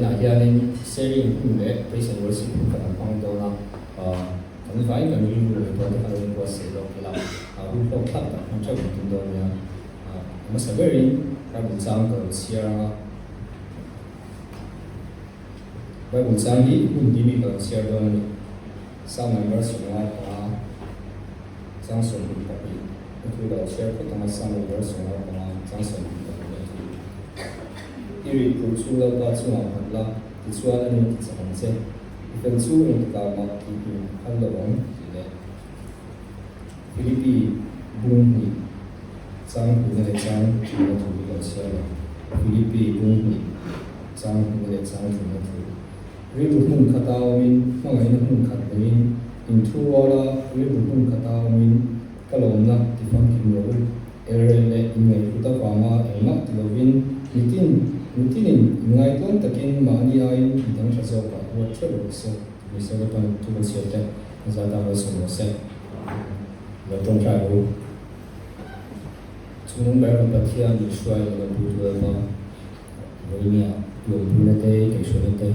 Zainah hianin sharing hun leh praise and worship hun kan hmang dawn a, kan vai kan rilru leh tual te kha lo inbuatsaih lawk ila, hun hlawk thlak tak hmang theuh kan tum dawn nia. A hmasa berin Bible chang ka lo chhiar ang a, Bible chang hi hun tih mi ka lo chhiar dawn a ni. Psalm number 55 chang 22 a thu ka lo chhiar phawt ang a, Psalm number 55 chang 22 a thu. I rih phurh chu Lalpa chungah nghat la, tichuan a nin tichak ang che. I fel chu engtikah mah tih hlim phal lo ang tih leh Philippi bung hnih chang hnihna leh chang thumna thu hi ka lo chhiar lo. Philippi bung hnih chang hnihna leh chang thumna thu. Rilru hmun khata awmin, hmangaihna hmun khat neiin, inthuruala rilru hmun khata awmin ka lawmna ti famkim rawh u. Elrel leh inngaihhlut avanga engmah ti lovin mitin mitinin inngaitlawn takin mahni aiin midang tha zawkah ruat theuh rawh se tih ni se Lalpan thu kan chhiar te kan zai tan malsawm rawh se. Lo tawngtai rawh u. Chungnung ber kan Pathian min hruai leh kan puitu Lalpa Vawinia lawmpuina te, kaihhruaina te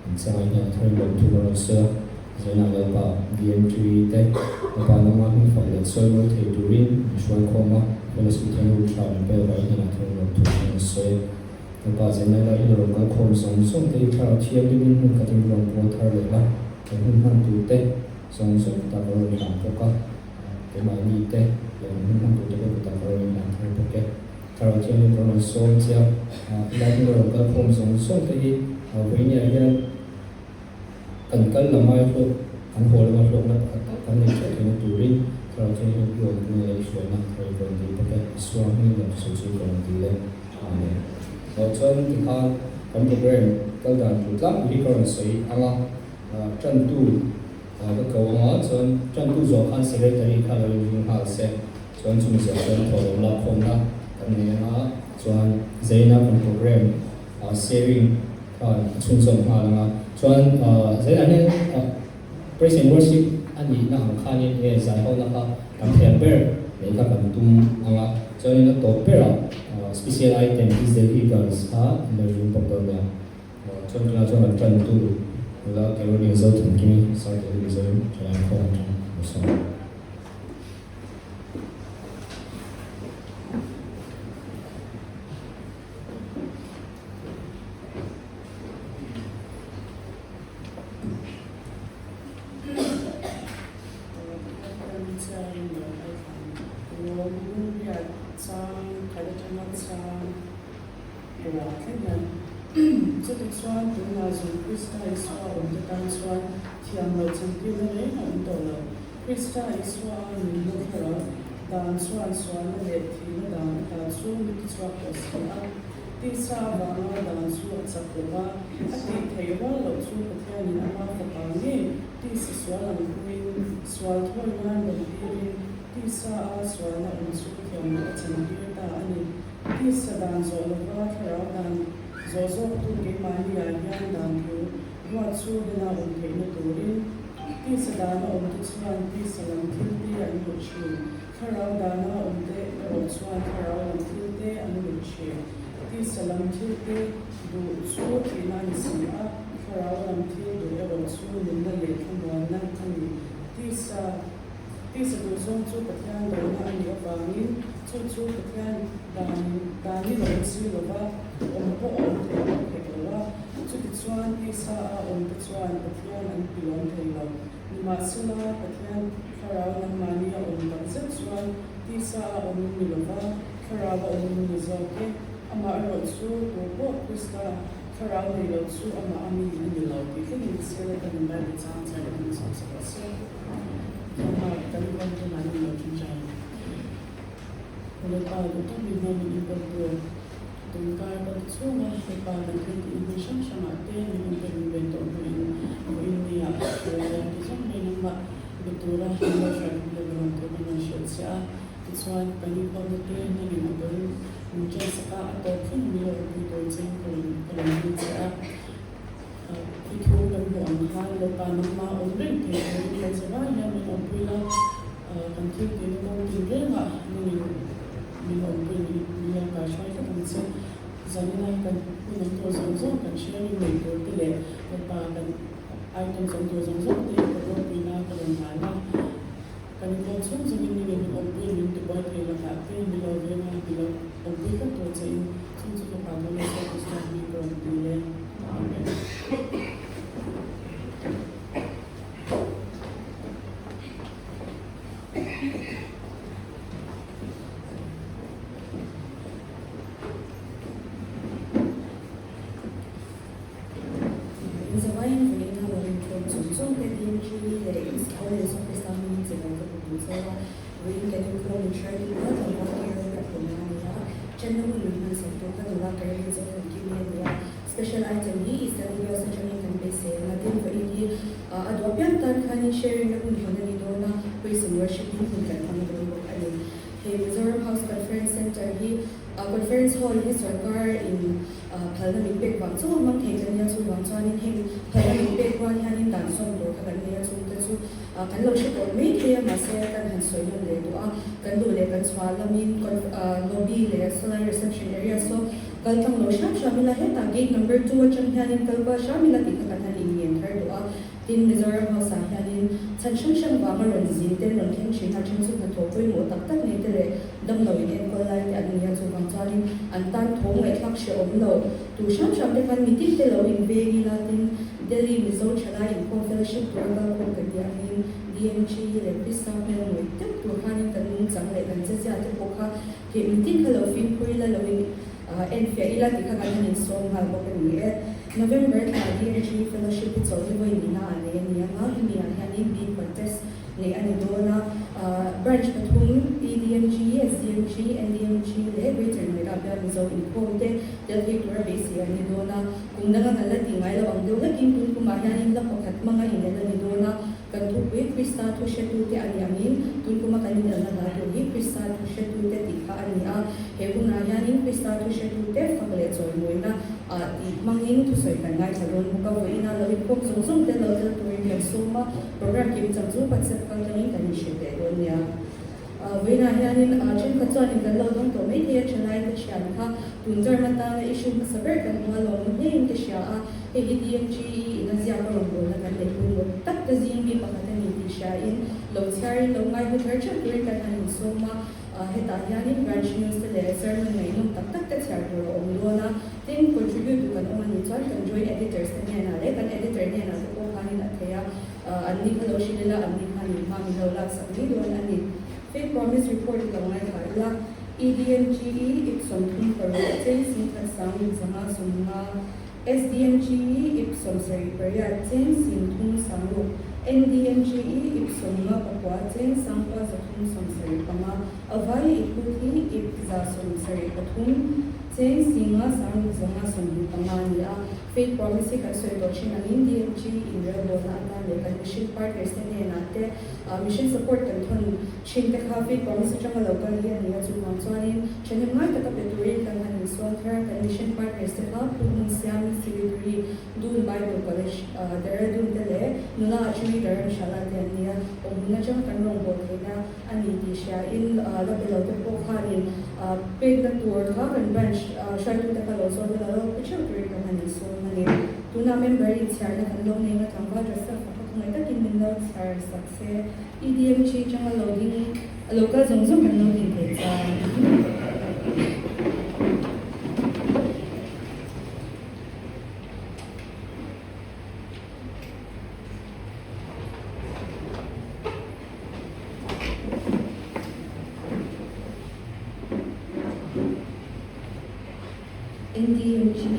an changai hian a thar lawmthu ka rawn sawi a, Zainah Lalpa VMT te Lalpa nangmah hming fak leh sawi mawi thei turin min hruai khawm a, fellowship thian hun tha min pek avangin hnenah thar lawmthu ka rawn sawi. Lalpa Zainah lai hi rawn kal khawm zawng zawng te hi thlarau thianghlimin hmun khatin rawn pawl thar leh la, kan hun hman tur te zawng zawng kutah ka rawn hlan bawk a, keimahni te leh kan hun hman tur te pawh kutah ka rawn inhlan thar bawk e. Thlarau Thianghlim ka rawn sawm che a, helai hmun a rawn kal khawm zawng zawng te hi vawinia hian kan kal lam ai hlawk, kan haw lama hlawkna pakhat tak kan nei theuh theihna turin Thlarau Thianghlim i awmpui leh i hruaina ka rawn rawn dil bawk e. Isua hming lam chu chu ka rawn dil e. Amen. Lo chuan tikhan kan program kal dan tur tlangpui hi ka rawn sawi ang a, tantu ka ko ang a, chuan tantu zawh khan secretary kha lo inring nghal se. Chuan chumi zawh chuan thawhlawm lakkhawmna kan nei ang a, chuan Zaina kan program sharing khan a chhunzawm nghal ang a. Chuan Zaina hian praise and worship a nihna ang khanin nge zai hona kha kan thei ang ber nei kha kan tum ang a. Chuanin a tawp berah special item East Delhi Girls kha an lo ring bawk dawn nia. Chuan tunah chuan kan tantu nula Caroline Zothankimi South Delhi Mizoram thalai khawm atang a sawi. Chutichuan, tunah zawng Krista Isua awmte tan chuan thiam loh chantirna reng a awm tawh lo. Krista Isua a nunna thlarau dan chuan sualna leh thihna dan ata chu min tichhuak tawh si a. Tisa avanga dan chu a chak lo va, a tih theih rual loh chu Pathianin ama fapa ngei tisa sual ang puiin sual thawi nan rawn tirin tisa a sualna awm chu thiam loh a chantir ta a ni. Tisa dan zawh lova thlarau dan zawh zawktu keimahni-ah hian dan thu ruat chu hena awm theihna turin Tisa dana awmte chuan tisa lam thilte an duh thin. Thlarau dana awmte erawh chuan thlarau lam thilte an duh thin. Tisa lam thilte duh chu thihna a ni si a, thlarau lam thil duh erawh chu nunna leh thlamuanna a ni. Tisa tisa duh zawng chu Pathian dona a nih avangin chu chu Pathian dan danin a awm si lo va, awm pawh a awm thei bawk hek lo a. Chutichuan tisa a awmte chuan Pathian an tilawm thei lo. Nimahsela, Pathian thlarau nangmahni a awm tak zet chuan tisa a awm ni lo va, thlarau a awm ni zawk e. Amaherawh chu tu pawh Krista thlarau nei lo chu amah a mi a ni lo tih thlengin Sela kan Bible chang char a hmang chhuak sak rawh se. Thawmhnaw kan kawm te mahni lo ṭawngṭai. Lalpa duh tak min hmang min enkawl tur. Tun kar ka ti chhung a, hepa kan thil tih hmun hrang hrangah te min awm pek min ven tawh hnuin vawiin nia hruai a ti zawng mai nangmah be tura min lo hruai tum leh rawn tur kan rawn hrilh che a, tichuan kan inkhawmna te nangin a bul min ṭan sak a, a tawp thleng min lo awmpui tur chein ka rawn ka rawn dil che a, i thu kan hmuh ang khan Lalpa nangmah awm reng thei turin kan che vai hian min awmpui la, kan thil tihna kawng tin rengah nangin. Min awmpui min min lo kai hruai tlat ang che. Zanina kan hun awm tur zawng zawng kan sharing nei tur te leh Lalpa kan items awm tur zawng zawng te hi ka ropuina ka rawn hlan a. Kan inkhawm chhung zawngin ni min awmpui min tibuai thei lakah te ni lo venga ni lo awmpui tlat tur che in chung chu fapa Lal Isua Krista hming ka rawn dil e. Amen. Inzawaiin vawiin a rawn inkhawm chung chung te DMG leh Israel leh Isua Krista hmingin chibai ka bu duh cheu a, vawiin kan inkhawm inhruai duh rual tlangval Carol ka tlawm a ni a, Chenna hun min hmansak tu kha nula Carolyn Zothangkimi a ni a, special item hi Eastern Girls atangin kan beisei ang a, tin vawiin hi a duh apiang tan khanin sharing na hun hawn a ni dawn a, praise and worship in hun kan hmang dawn bawk a ni. Hei Mizoram House Conference Centre hi Conference Hall hi sorkar in phalna min pek vang chu a hmang thei ta nia, chuvang chuanin heng phalna min pek rual hianin dan sawm tur kha kan nei a, chungte chu kan lo hre tawh mai thei a, mahse kan han sawi nawn leh duh a, kan duh leh kan chhuah lamin lobby leh sawlai reception area saw kal tlang lo hram hram ila, hetah gate number 2 atang hianin kal kual hram ila tih kha kan han inngen thar duh a. Tin, Mizoram House ah hianin chhan hrang hrang vanga rawn zin te, rawn thleng thin a, then chu hnathawh pawimawh tak tak nei te leh damlo in enkawl lai te an ni a, chuvang chuanin an tan tho ngaihthlak hrehawm lo tur hrang hrang te khan mitin te lo inveng ila, tin, Delhi Mizo Thalai Inkhawm Fellowship tura kalkhawm kan tih angin DMG leh Krista hmel ngawih deuh tur khanin kan nungchang leh kan chezia te pawh kha theih mitin kha lo fimkhur ila lo in enfiah ila tih kha kan han insawm nghal bawk a ni e. November thla DMG Fellowship hi chawlh hi vawi nihna ah nei a ni ang a, hemi ah hianin bid contest neih a ni dawn a, Branch pathum PDMG, SDMG, NDMG leh Greater Noida bial Mizo inkhawm te tel thei tura beisei an ni dawn a, kum danga kan la tih ngai lo ang deuh hlakin tun kumah hianin la pakhat hmanga inel a ni dawn a, kan thupui Krista thu hretute a nih angin tun kuma kan inelna hla tur hi Krista thu hretute tih kha a ni a, he hunah hianin Krista thu hretute fak leh chawimawina Ah tih hmangin thusawi kan ngaithla dawn bawk a, vawiin a lo inkhawm zawng zawng te lo tel turin kan sawm a, program kim chang chu WhatsApp kal tlangin kan inhrilh leh dawn nia. Vawiinah hianin thenkhat chuanin kan lo dawng tawh mai thei a, thalai ka thian kha tun term atana issue hmasa ber kan hmu a, lawmawm hlein ka hria a, hei hi DMGE in a ziak a rawn bawlna kan neih pawimawh tak te zing mi pakhat a ni tih hriain lo chhiarin lo ngaihlu thar theuh turin kan han insawm a. Hetah hianin branch news te leh sermon ngaihnawm tak tak te chhiar tur a awm dawn a, tin contribute tu kan awm a nih chuan kan joint editors te hnenah leh kan editor hnenah te pawh khanin a thei a, an ni kha lo hrilh ila an ni khanin hma min lo laksak mai dawn a ni. Faith Promise Report hi lo ngaithla ila, EDMGE ip 36 cheng singkhat sang 550, SDMGE ip 78 cheng 36, NDMGE ip 59 cheng 9375, a vai ip lut hi ip 173 cheng 5 625 a ni a. Faith Promise hi kan sawi tawh thin angin DMG inrelbawlna atan leh kan mission partners te hnenah te mission support kan thawn thin te kha Faith Promise atanga lo kal hi a ni a, chuvang chuanin thahnem ngai taka pe turin kan han insual thar a, kan mission partners te kha Pu Hmunsiami Siliguri Doon Bible College Dehradun te leh nula Achumi Dharamshala te an ni a, awmhmun atanga kan rawngbâwl theihna a ni tih hriain la pe lo te pawh khanin pekna tur kha kan branch hruaitute kha lo zawt ila lo pe theuh turin kan han insawm a ni. Tunah member inchhiarna kan lo nei nga tlangval Joseph a kha khawngaih takin min lo chhiar sak se. EDMG atanga lo ding lo kal zawng zawng kan lo din theih chuan. NDMGE.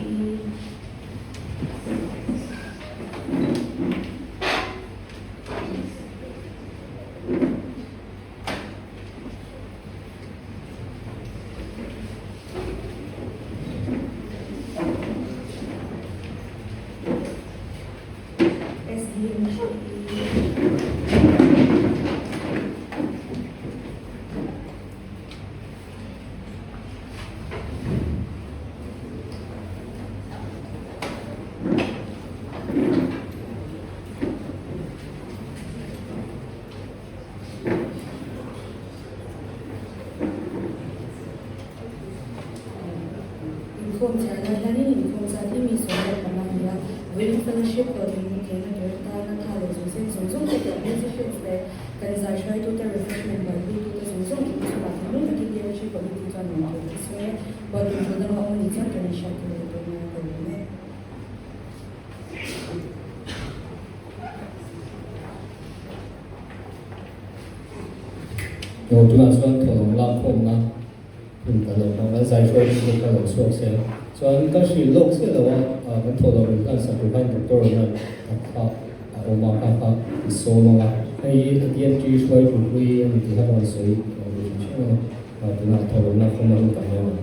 SDMGE. Inkhawm Inkhawm chhiarna hianin inkhawm zat hi mi 15 a ni a, vawiin fellowship hlawhtling theihna tur atana tha leh zawng seng zawng zawng te tih musicians leh kan zai hruaitute refreshment buaipuitute zawng zawng in chungah thinlung takin DMG committee chuan rawn thawh ta se, buaipui thu dang a awm a nih chuan kan inhriat tur leh tur ngai ka lawm e. Aw tunah chuan thawhlawm lak khawmna hun ka lo hmang a, zai hruai chu ka lo chhuak se. Chuan ka hrilh lawk chiah lo a, kan thawhlawm in hlan sak tur khan doctor hian a kha a awm a, kha kha i sawm ang a. Hei hi DMT hruai tur hlui a ni tih kha ka rawn sawi ve hrim hrim a ni. Tunah thawhlawm lak khawmna hun kan hmang ang.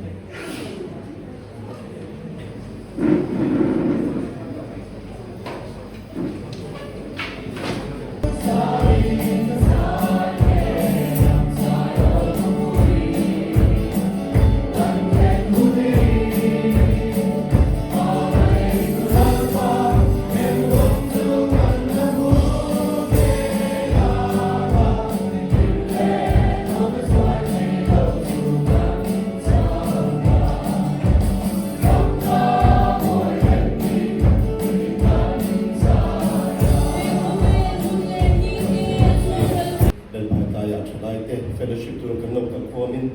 Lalhmaitaiah thalaite fellowship tur kan lo kal khuamin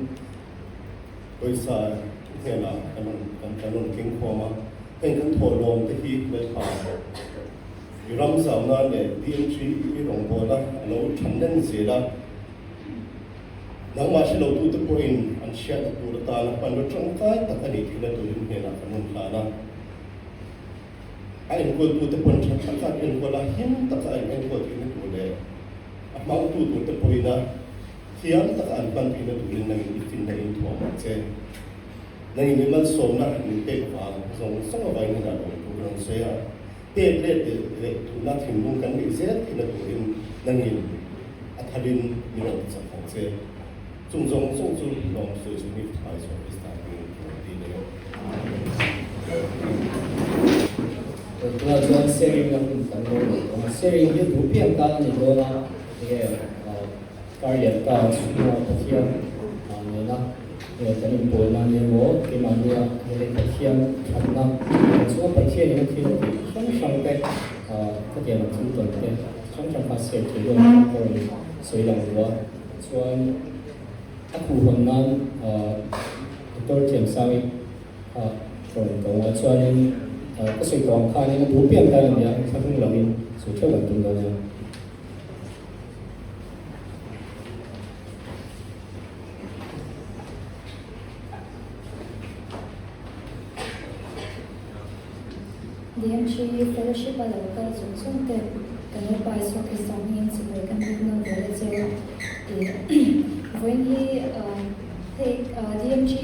pawisa hnenah kan rawn kan rawn keng khuam a, heng kan thawhlawm te hi Lalpa i ram zau nan leh DMG i rawngbawlna a lo thanlen zel a. Nangmah hre lotute pawhin an hriatna tur atana hmanraw tangkai tak a nih theihna turin hnenah kan rawn hlan a. A enkawltute pawn tha taka an enkawl a, him taka an enkawl theihna tur leh a hmangtu turte pawhin a thiam taka an hman theihna turin nangin i finna in thuam ang che. Nangin i malsawmna min pek vang zawng zawng avangin hnenah lawm tur kan rawn sawi a. Pek let leh duhna thinlung kan neih zel theihna turin nangin a tharin min rawn ti chak ang che. Chung zawng zawng chu lawm sawi chu ni thlai chhuah Krista hmingin ka rawn ti leh. Tunah chuan sharing na hun kan lo nei dawn a, sharing hi duh piang tan a ni dawn a, enge kar lian ta chhunga Pathian nena kan inpawlna nia maw keimahnia helai Pathian thatna chunga Pathianin a thil tih hrang hrang te khatiang ang thil tawn te hrang hrang kha share thei dawn ang ka rawn sawi lang duh a, chuan a khuhhawn nan Doctor Thiamsangi kha ka rawn ko a, chuanin ka sawi tawh ang khanin a duh piang tan a nia, thlahrung lovin sawi theuh kan tum dawn nia. DMG Fellowship a lo kal zawng zawng te kan Lalpa Isua Krista hmingin chibai kan bik nawn ve la cheu a tih vawiin hi hei DMG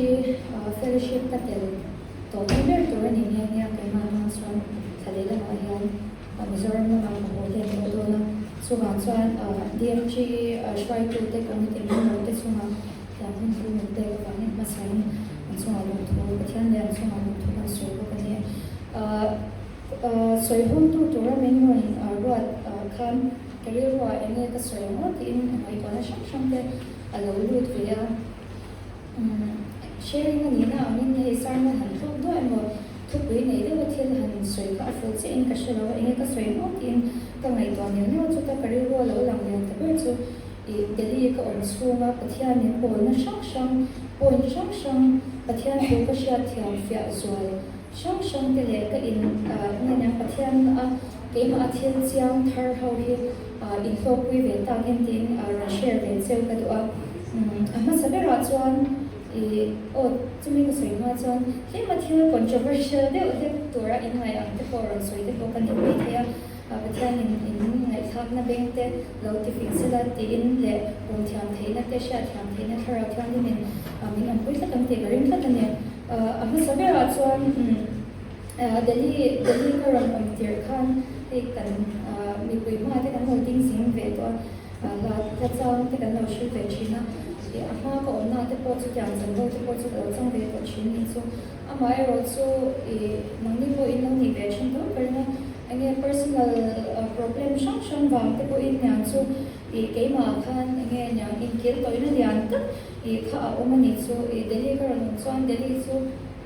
Fellowship ka tel tawh mai ber tur a ni nghe nghe a keimah hmang chuan thla leh lamah hian Mizoram lamah ka haw hlen tawh dawn a, chuvang chuan DMG hruaitute committee member te chungah tiang hun thu min pek avangin hmasain an chungah lawmthu Pathian leh an chungah lawmthu kan sawi bawk a ni. Sawi hawngtu tura min rawn ruat khan ka rilruah eng nge ka sawi ang aw tiin ngaihtuahna hrang hrang te a lo lut ve a. Sharing a nihna angin hei sermon han thlawk duah emaw thupui nei deuha thil han sawi kha a fuh chiahin ka hre lo a, enge ka sawi ang aw tiin ka ngaihtuah neuh neuh a, chuta ka rilru a lo lang lian ta ber chu ih Delhi ka awm chhunga Pathian min pawlna hrang hrang point hrang hrang Pathian thu ka hriat thiam fiah zual hrang hrang te leh ka in nge niang Pathian a keimah a thil chiang thar ho hi inhlawkpui ve tak em tiin rawn share ve cheu ka duh a. A hmasa berah chuan i aw chumi ka sawi hma chuan tlema thil controversial deuh hlek tura in ngaih ang te pawh rawn sawi te pawh ka ni mai thei a, Pathianin in ngaihthlakna beng te lo ti fing sela tiin leh pawm thiam theihna te hriat thiam theihna thlarau thianghlimin min awmpui tlat ang tih ka ring tlat a ni. A hmasa berah chuan Delhi Delhi ka rawn awm tirh khan hei kan mipui hma te kan lo ding zing ve tawh a. Hla hla chang te kan lo hrilh ve thin a, ih a hma ka awmna te pawh chutiang chanvo te pawh chu ka lo chang ve tawh thin nih chu. Amaherawh chu ih nangni pawh in lo nih ve thin tho ka ring a, enge personal problem hrang hrang vang te pawhin niang chu ih keimah khan enge niang inkil tawhina lian tak ih kha a awm a nih chu. Ih Delhi ka rawn awm chuan Delhi chu.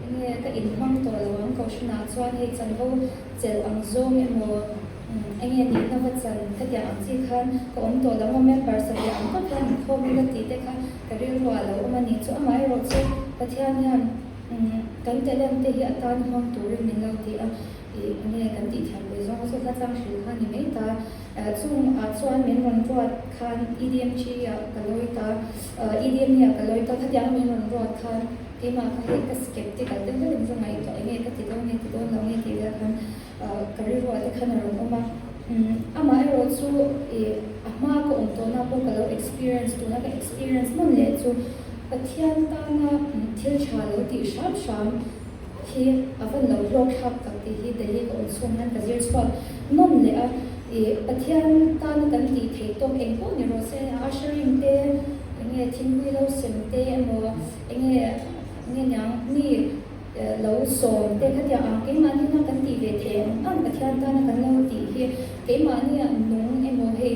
Enge ka inhmang tawh lo ang Kohhranah chuan hei chanvo chelh ang zawng emaw enge nihna va chan ka tiang ang chi khan ka awm tawh lo ang member satliah ang tak hian inkhawm ila tih te kha ka rilru ah lo awm a ni. Chu amaherawh chu Pathian hian kan talent te hi a tan hmang turin min lo ti a, ih enge kan tih thiam pui zawng chu kha tlang hrilh kha ni mai ta. Chung ah chuan min rawn ruat khan EDMG ah ka lawi ta, EDME ah ka lawi ta khatiang min rawn ruat khan Keimah kha hei ka skeptical deuh deuh in ka ngaihtuah enge ka ti dawn nge ti dawn lo nge tih vel khan ka rilruah te khan a rawn awm a. Amah erawh chu ih a hma ka awm tawhna pawh ka lo experience tuna ka experience hmun leh chu Pathian tana thil tha lo tih hram hram hi a van lo hlawk thlak tak tih hi Delhi ka awm chhung hian ka zir chhuak nawm leh a. Ih Pathian tana kan tih theih tawk eng pawh ni rawh se a sharing te enge thingpui lo sem te emaw Enge nge niang mi lo sawm te kha tiang ang keimahni na kan tih ve thei ang ang Pathian tana kan lo tih hi keimahni ah nung emaw hei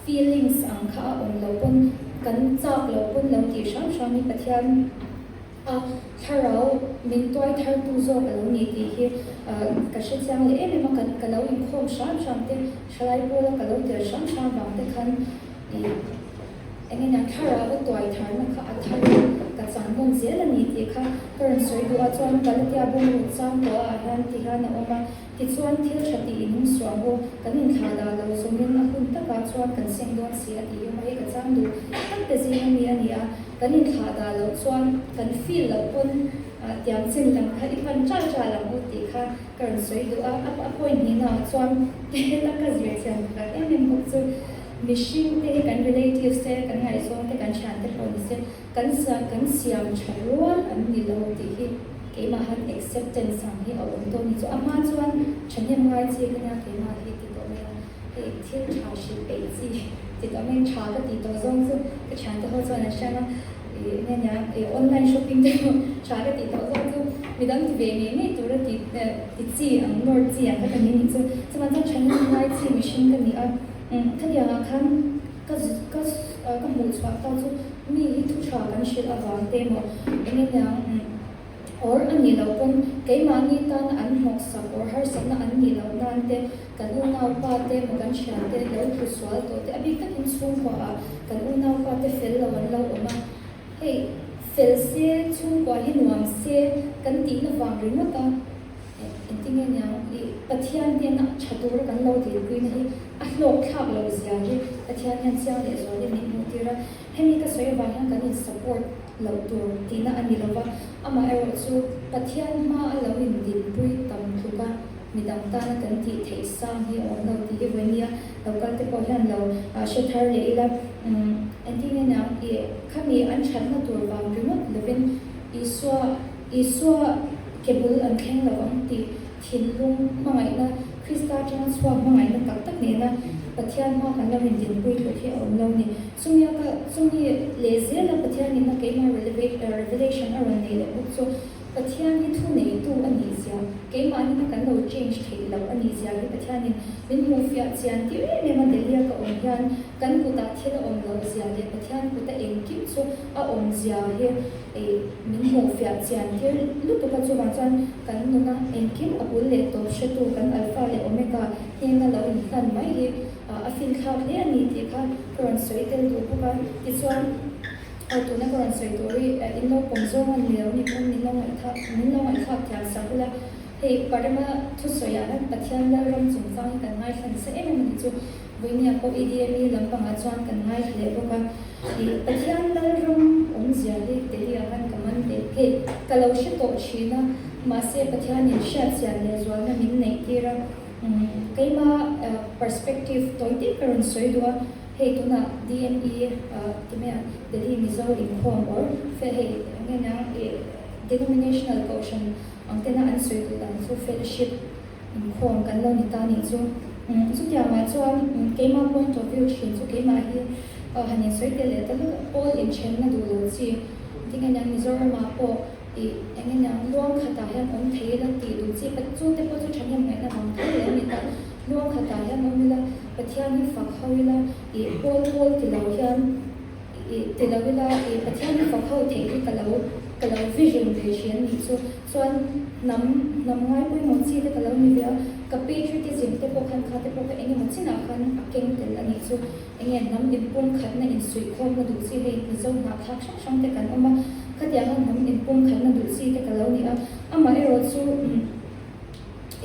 feelings ang kha a awm lo pawn kan chak loh pawn lo tih hram hram hi Pathian a thlarau min tuai thar tu zawk a lo ni tih hi ka hre chiang leh em em a ka lo inkhawm hram hram te thalai pawla ka lo tel hram hram vang te khan ih Enge nia thlarau a tuai tharna kha a thar in ka chang nawn zel a ni tih kha ka rawn sawi duh a, chuan Galatia bungruk chang tawh ah hian ti hian a awm a, tichuan thil tha tih in hung suah ang u, kan inthlah dah lo zawngin a hun takah chuan kan seng dawn si a tih hi awm a, hei ka chang duh tak te zing a mi a ni a, kan inthlah dah loh chuan kan feel loh pawn tiang chin lam kha i pan chal chal ang u tih kha ka rawn sawi duh a, a point hnihna ah chuan heta ka zir thiam tak em em bawk chu. Mihring te hi kan relatives te, kan ngaihzawng te, kan thian te pawh ni se, kan kan siam tha rual an ni lo tih hi keimah han acceptance ang hi a awm tawh a ni. Chu a hma chuan thahnem ngai chi ka nia keimah hi ti tawh mai a, hei thil tha hrilh peih chi ti tawh mai tha ka tih tawh zawng chu ka thian te ho chuan an hriat a, ih enge nia ih online shopping te pawh tha ka tih tawh zawng chu midang ti ve ngei ngei tura ti ti chi ang nawr chi ang kha ka ni nih chu. Chuvang chuan thahnem ngai chi mihring ka ni a. Khatiang ah khan ka ka ka hmuh chhuah ta chu mi hi thu tha kan hrilh avang te emaw eng eng or a nih loh pawn keimahni tan an hnawksak or harsatna an nih loh nan te kan unaupa te emaw kan thian te lo thu sual tawh te a bik takin chhungkua ah kan unaupa te fel lo an lo awm a hei fel se chhungkua hi nuam se kan tihna vang ringawt a. Engtinge niang i Pathian hnena tha tura kan lo dilpuina hi a hlawk thlak loh zia hi Pathian hian chiang leh zualin min hmuh tir a, hemi ka sawi avang hian kan in support loh tur tihna a ni lova, amaherawh chu Pathian hma a lo in dinpui tam tluk a midang tana kan tih theih sang hi a awm lo tih hi vawinia lo kal te pawh hian lo hre thar leh ila. Engtinge niang i khami an thatna tur vang ringawt lovin Isua Isua ke bul an thleng lo ang tih thinlung hmangaihna, Krista atanga chhuak hmangaihna tak tak nena Pathian hma kan lo indinpui tluk hi a awm lo ni. Chumi a ka chumi leh zela Pathianin a keimah revelation a rawn neih leh bawk chu Pathian hi thu neitu a nih zia, keimahnin a kan lo change theih loh a nih zia hi Pathianin min hmuh fiah chian tir em em a Delhi a ka awm hian kan kutah thil a awm loh zia leh Pathian kuta engkim chu a awm zia hi Ih, min hmuh fiah chian tir lutuk a, chuvang chuan kan nuna engkim a bul leh tawp hretu kan Alpha leh Omega hnena lo inhlan mai hi a finthlak hle a ni tih kha ka rawn sawi tel duh bawk a. Tichuan, tuna ka rawn sawi tur hi in lo pawm zawng a ni lo ni pawn min lo ngaihthlak min lo ngaihthlak thiam sak ula, hei Parema thusawiah hian Pathian Lalram chungchang hi kan ngaithla nasa em em a ni chu. Vawinia pawh EDME lampangah chuan kan ngaithla leh bawk a, ih Pathian Lalram awmzia hi Delhi ah khan ka man leh hei ka lo hre tawh thin a, mahse Pathianin hriatchian leh zualna min neih tir a, umm keima perspective tawi te ka rawn sawi duh a, hei tunah DME ah ti mai a Delhi Mizo inkhawm or hei eng nge niang ih denominational kohhran ang tena an sawi duh dan chu fellowship Inkhawm kan lo ni ta nih chu. Chutiangah chuan keimah point of view thin chu keimah hi han insawi tel leh ta lutuk pawl inthenna duh lo chi. Tinge niang Mizoramah pawh ih enge niang luang khatah hian awm thei ila tih duh chi chu te pawh chu thahnem ngaihna vang tho leh a ni ta. Luang khatah hian awm ila Pathian hi fak ho ila ih pawl pawl ti lo hian ih ti lo ila ih Pathian hi fak ho theih hi ka lo. ka lo vision ve thin a nih chu. Chuan hnam hnam ngai pawimawh chi te ka lo ni ve a, ka patriotism te pawh khan kha te pawh kha eng emaw chinah khan a keng tel a nih chu. Enge hnam inpumkhatna insuihkhawmna duh chi hei Mizo hnahthlak hrang hrang te kan awm a, khatianga hnam inpumkhatna duh chi te ka lo ni a, amaherawh chu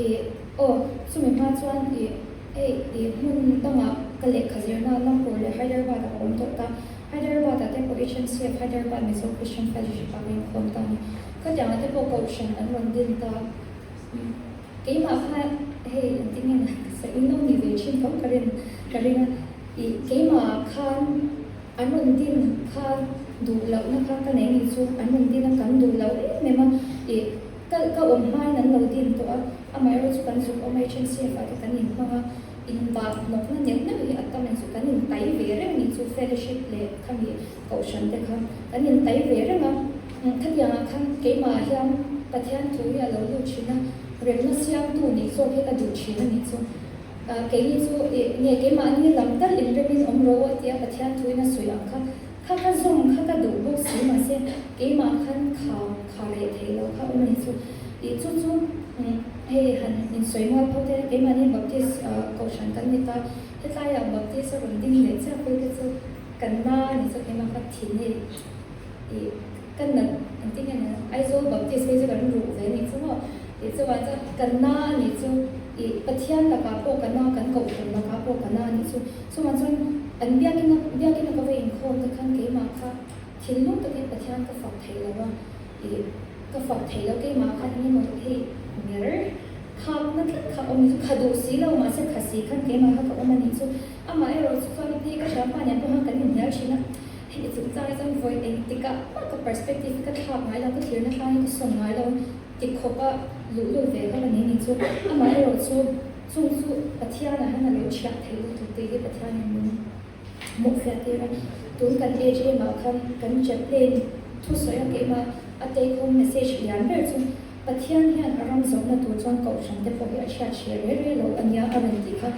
ih aw chumi hma chuan ih hei ih hmun dangah ka lehkha zirna Nagpur leh Hyderabad ah ka awm tawh ta, Hyderabad ah te pawh HMCF Hyderabad Mizo Christian Fellowship ah ka inkhawm ta a ni, khatianga te pawh kohhran an rawn din ta. Keimah kha hei engtin nge na ka sawi in lo ni ve thin tho ka rin ka ring a, ih keimah khan an rawn din kha duh lohna kha ka nei nih chu an rawn din a kan duh lo em em a, ih ka ka awm hmain an lo din tawh a, amaherawh chu kan zuk awm a HMCF ah te kan inhmang a, inbah hnawkna neuh neuh hi a tam em chu kan intai ve reng nih chu fellowship leh khami kohhran te kha kan intai ve reng a. Khatiangah khan keimahah hian Pathian thu hi a lo lut thin a, remna siamtu nih zawk hi ka duh thin a nih chu. Keini chu ih nge keimahni lam tal inremin awm ro a tia Pathian thuin a sawi ang kha, kha ka zawm kha ka duh bawk si mahse keimah khan kha kha reh theih loh kha awm a nih chu. Ih chu chu hei han insawi mual pho te keimahni Baptist kohhran kan ni ta, hetlaiah Baptist a rawn ding leh chiah pawh te chu kan na a nih chu keimah kha thin hei. Ih ka nat an ti nge nia Aizawl Baptist phei chu kan ruh ve anih chu maw tih chu vang chuan ka na anih chu ih Pathian lakah pawh ka na kan kohhran lakah pawh ka na anih chu chuvang chuan an biakina biakina ka va inkhawm te khan keimah kha thinlung takin Pathian ka fak theih lo a ih ka fak theih lo keimah khan eng emaw hei nger khakna tlat kha awm anih chu kha duh si lo mahse kha si khan keimah kha ka awm anih chu amaherawh chu chuan hei ka hriatpa nen pawh khan kan inhnial thin a. Hei chungchang hi chuan vawi engtikah mah ka perspective hi ka thlak ngai lo, ka thirna thlang hi ka sawn ngai lo ti khawpa luhlul ve kha ka ni ni chu. Amaherawh chu chung chu Pathianah hian a lo chhiah theih lutuk tih hi Pathianin min hmuhfiah tir a. Tun kan AGM ah khan kan chaplain thusawi a keimah a take home message lian ber chu Pathian hian a ram zawhna tur chuan kohhran te pawh hi a chhiat hreh rei rei lo a nia a rawn tih kha.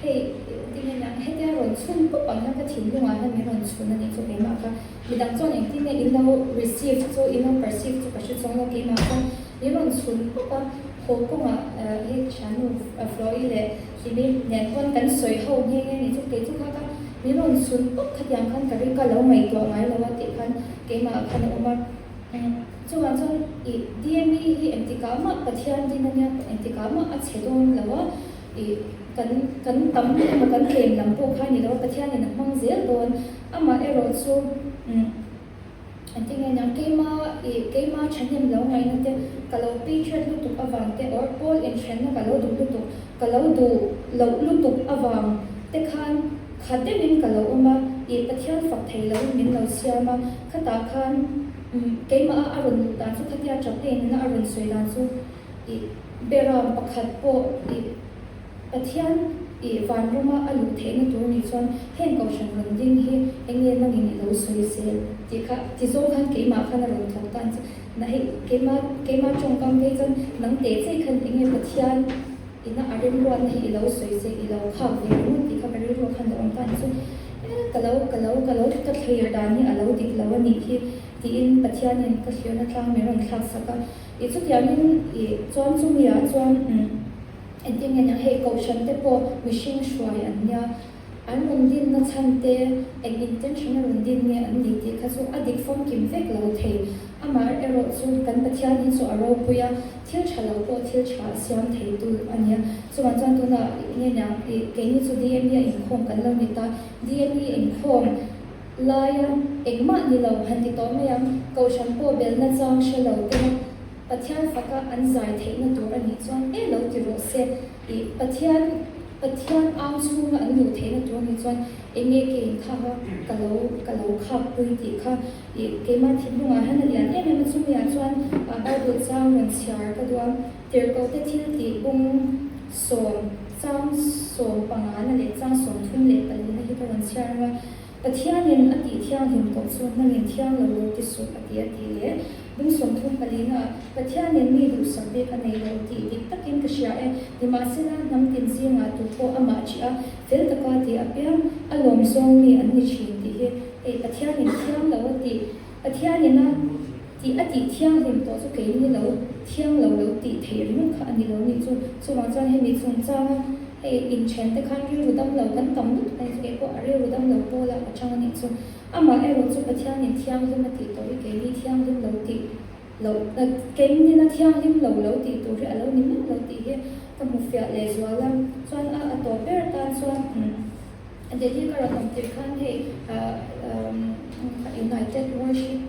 Hei, tinge nia, hetia rawn chhun pawp ang hian ka thinlungah hian min rawn chhun a nih chu keimah kha. Midang chuan engtin nge in lo receive chu, in lo perceive chu ka hre chuang lo keimah kha min rawn chhun pawp a, haw kawngah hei thiannu Flo-i leh Hlimi nen pawn kan sawi ho nghe nghe nih chu kei chu kha kha min rawn chhun pawp khatiang khan ka ring ka lo ngaihtuah ngai lo a tih khan keimah khan a awm a. Chuvang chuan i DME hi engtikah mah Pathian din a nia, engtikah mah a chhe dawn lo a. Ih, kan kan tam emaw kan tlem lam pawh kha a ni lo a, Pathianin a hmang zel dawn. Amah erawh chu umm engtin nge niang, keima ih keima thahnem lo ngaihna te, ka lo patriot lutuk avang te or pawl inhrenna ka lo duh lutuk, ka lo duh loh lutuk avang te khan khat deuhin ka lo awm a, ih Pathian fak thei loin min lo siam a, khatah khan umm keimah a a rawn luh dan chu khatia chaplain-in a rawn sawi dan chu ih Beram pakhat pawh ih Pathian ih vanrama a luh theihna tur nih chuan heng kohhran rawn ding hi eng nge nangin i lo sawi zel tih kha ti zawng khan keimah khan a rawn thawk tan chu na hei keimah keimah tawngkam phei chuan nang teh chei khan eng nge Pathian ina a remruatna hi i lo sawi zel i lo khak ve ringawt tih kha ka rilru khan lo awm tan chu e ka lo ka lo ka lo ka thlir dan hi a lo dik lo a nih hi tiin Pathianin ka thlirna tlang min rawn thlak sak a. I chutiangin i chuan chumiah chuan engtin nge nia hei kohhran te pawh mihring hruai an nia, an rawn dinna chhan te eng intention a rawn din nge an ni tih kha chu a dik famkim vek lo thei. Amah erawh chu kan Pathian hi chu a ropui a, thil tha lo pawh thil tha a siam thei tu a nia. Chuvang chuan tunah nge nia i keini chu DME a inkhawm kan lo ni ta, DME inkhawm Laia engmah ni lo han ti tawh mai ang, Kohhran pawh belna chang hre lo tena Pathian faka an zai theihna tur a nih chuan e lo ti rawh se tih Pathian Pathian ang chhunga an luh theihna tur a nih chuan eng nge ke in khak a ka lo ka lo khak pui tih kha ih keimah thinlungah hian a lian em em a chumiah chuan Bible chang rawn chhiar ka duh a Tirhkohte thil tih bung sawm chang 15na leh chang 34na hi ka rawn chhiar ang a. Pathianin a tih thianghlim tawh chu hnangin thiang lo lo ti suh a ti a tih leh bung 34 ah Pathianin mi duhsak bik a nei lo tih dik takin ka hria e, nimahsela hnam tin zingah tu pawh amah ṭih a, fel taka tih apiang a lawm zawng mi an ni ṭhin tih hi hei Pathianin thiang lo a tih Pathianin a. Tih a tih thianghlim tawh chu keini lo thiang lo lo tih theih ringawt kha a ni lo nih chu. Chuvang chuan hemi chungchanga hei inthen te khan rilru dam lo kan tam lutuk a ni chu keipawh a rilru dam lo pawla a chang a nih chu. Amah erawh chu Pathianin thianghlim a tih tawh hi keini thianghlim lo tih loh keimnina thianghlim lo lo tih tur hi a lo ni miah lo tih hi ka hmu fiah leh zual a. Chuan a a tawp ber atan chuan Delhi ka rawn awm tirh khan hei United Worship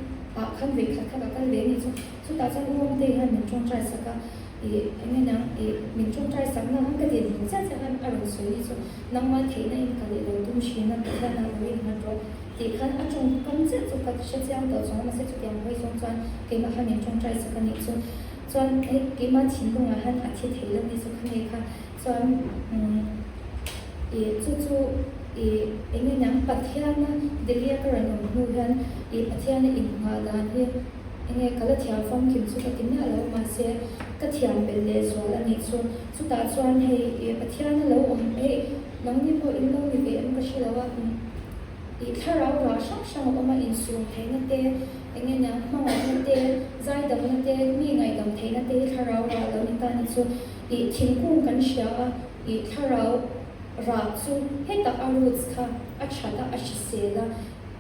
ah khan vei khat kha ka kal ve anih chu. Chutah chuan U Awmtei hian min tawngtai sak a, ih eng nge niang ih min tawngtai sak na khan ka din hmun chiah chiah khan a rawn sawi anih chu. Nangmah theihna in ka leh lo tum thin a, Pathian ah lo innghat rawh tih khan a tawngkam chiah chu ka hre chiang tawh chuang a, mahse chutiang hawi zawng chuan keimah khan min tawngtai sak anih chu. Chuan hei keimah thinlungah hian a thi thei lo anih chu khami kha. Chuan ih chu chu ih eng nge niang Pathiana Delhi-a ka rawn awm hnu hian ih Pathiana inngah dan hi eng nge ka la thiam famkim chu ka ti miah lo mahse ka thiam belh leh zual a nih chu. Chutah chuan hei ih Pathiana lo awm hei nangni pawh in lo ni ve em ka hre lo a ih thlarau rah hrang hrang a awm a insum theihna te eng nge niang hmangaihna te zaidamna te mi ngaihdam theihna te hi thlarau rah lo ni ta a nih chu. Ih thingkung kan hria a, ih thlarau rah chu hetah a roots kha a that a, a hrisel a,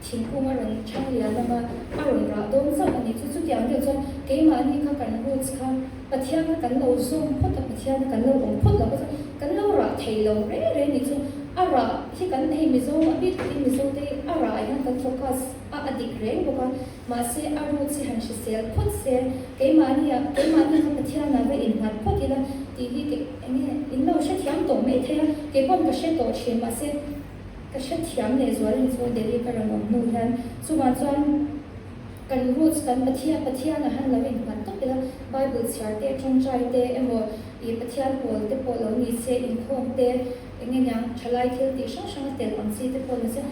thingkung a rawn chhang lian ang a, a rawn rah dawn chauh a ni. Chu chutiang deuh chuan keimahni kha kan roots kha Pathian kha kan lo zawm phawt a, Pathian kha kan lo awm phawt lo kha chuan kan lo rah thei lo reng reng ni chu. A rah hi kan hei Mizo a bik takin Mizo te hi a rah ah hian kan focus a, a dik reng bawk a. Mahse, a roots hi han hrisel phawt se, keimahnia, keimahni kha Pathianah va innghat phawt ila tih hi ke, eng nge, in lo hrethiam tawh mai thei a, kei pawn ka hre tawh thin, mahse, ka hrethiam leh zual in chu Delhi ka rawn awm hnu hian, chuvang chuan kan roots kan Pathian, Pathianah han lo innghat tawp ila, Bible chhiar te, tawngtai te emaw, ih Pathian pawl te pawh lo ni se, inkhawm te, eng nge niang, thalai thil tih hrang hrang a tel ang chi te pawh ni se,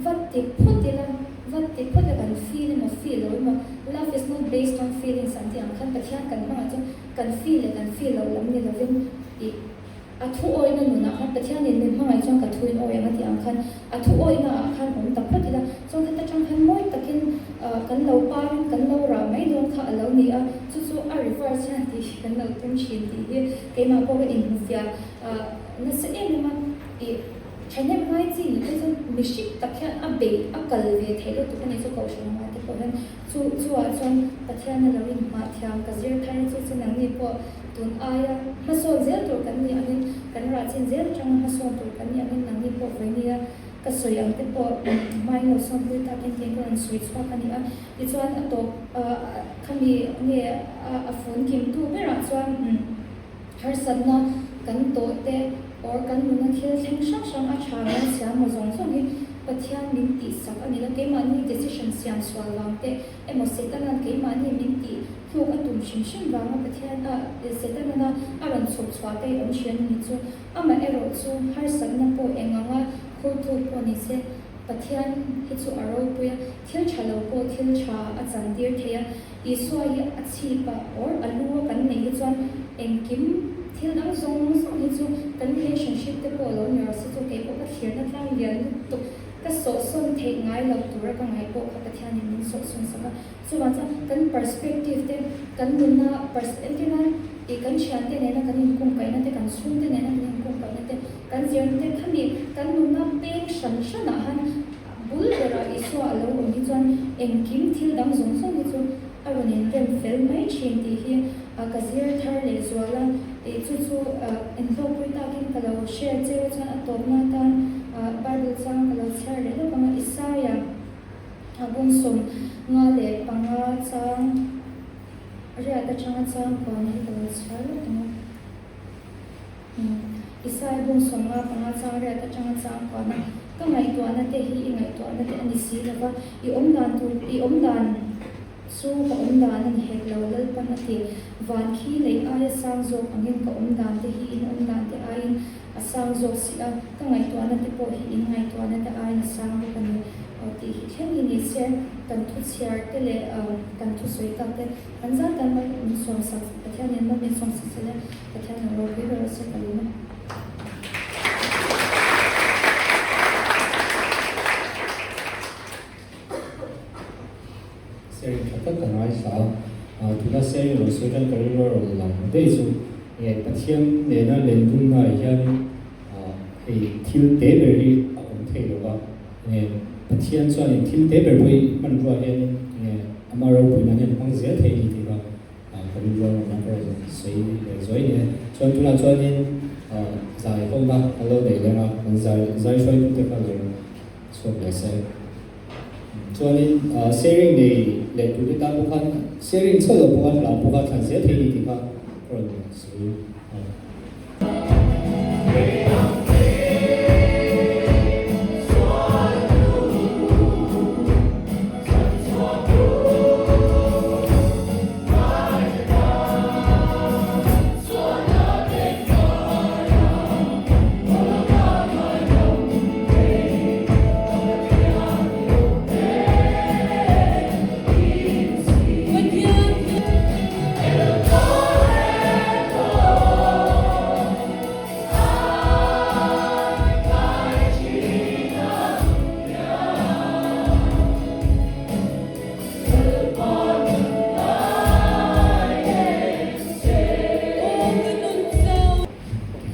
va ti phawt ila, va ti phawt ila kan feel emaw feel lo emaw, love is not based on feelings an tih ang khan Pathian kan hmangah chuan kan feel leh kan feel loh lam ni lovin ih a thu awihna nunah khan Pathianin min hmangaih chuan ka thu in awi ang a tih ang khan a thu awihna ah khan awm ta phawt ila, chuan khata tang khan mawi takin kan lo parin kan lo rah mai dawn kha a lo ni a, chu chu a reverse hian tih hi kan lo tum thin tih hi keimah pawh ka inhmufiah. Nasa em em a, ih thahnem ngai chi nih phei chuan mihring tak hian a beih a kal ve theih lutuk a ni chu kohhran anga te pawh hian chu chu ah chuan Pathian a lo inhmah thiam ka zir thar chu chu nangni pawh tun aia hmasawn zel tur kan nih angin kan rah chin zel atanga hmasawn tur kan nih angin nangni pawh vawinia ka sawi ang te pawh hmain lo sawnpui takin tiin ka rawn sawi chhuak a ni a tichuan a tawp khami nge a fun kimtu berah chuan. Harsatna kan tawh te or kan nuna thil thleng hrang hrang a tha mai siam maw zawng zawng hi Pathian min tihsak a ni lo. Keimahni decision siam sual vang te emaw Setanan keimahni min tih hluk a tum hrim hrim vanga Pathian a Setanana a rawn chhuk chhuah te hi awm thin a ni chu. Amaherawh chu harsatna pawh eng anga khurtu pawh ni se Pathian hi chu a ropui a, thil tha lo pawh thil tha a chantir thei a. Isua hi a chhip a or a lu a kan neih hi chuan engkim thil dang zawng zawng hi chu kan relationship te pawh lo ni rawh se chu kei pawh ka thlirna tlang lian lutuk ka sawhsawn theih ngai lo tura ka ngaih pawh kha Pathianin min sawhsawn sak a. Chuvang chuan kan perspective te kan nunna pers entir nan ih kan thiante nena kan inkungkaihna te kan chhungte nena kan inkungkaihna te kan zirna te khami kan nunna peng hran hranah han Bul berah Isua a lo awm hi chuan engkim thil dang zawng zawng hi chu a rawn inrem fel mai thin tih hi ka zir thar leh zual a, tih chu chu inhlawkpui takin ka lo share cheu a chuan a tawpna atan Bible chang ka lo chhiar leh lawk ang a, Isaia 55 chang riat atanga chang kuahna hi ka lo chhiar lawk ang a. Isai 55 chang riat atanga chang kuahna ka ngaihtuahna te hi i ngaihtuahna te a ni si lo va, i awm dan tur i awm dan chu ka awm dan a ni hek lo, Lalpan a ti. Van khi lei aia sang zawk angin ka awm dan te hi in awm dan te aiin a sang zawk si a, ka ngaihtuahna te pawh hi in ngaihtuahna te aiin a sang bawk a ni tih hi thleng hi ni se kan thu chhiar te leh kan thusawi tak te Kan zat tan mai min sawmsak Pathian in min sawmsak sele Pathian in ropui ber a se ka lung a. Sharing tha tak ka ngaithla. sawi khan ka rilru a rawn lang daih chu nge Pathian nena lendunnaah hianin hei thil te ber hi a awm thei lo va, nge Pathian chuanin thil te ber pawh hi hmanrua hianin nge ama ropui nan hian a hmang zel thei a ni tih kha ka rilru a rawn lang ka rawn sawi leh zuai ni e. Chuan tunah chuanin zai hawna kan lo neih leng a, kan zai zai hruaitute kha lo chhuak leh se. Chuanin sharing nei leh tur te tan pawh khan sharing chauh loh pawh khan hla pawh kha thlan zel thei a ni tih kha ka rawn sawi a ni.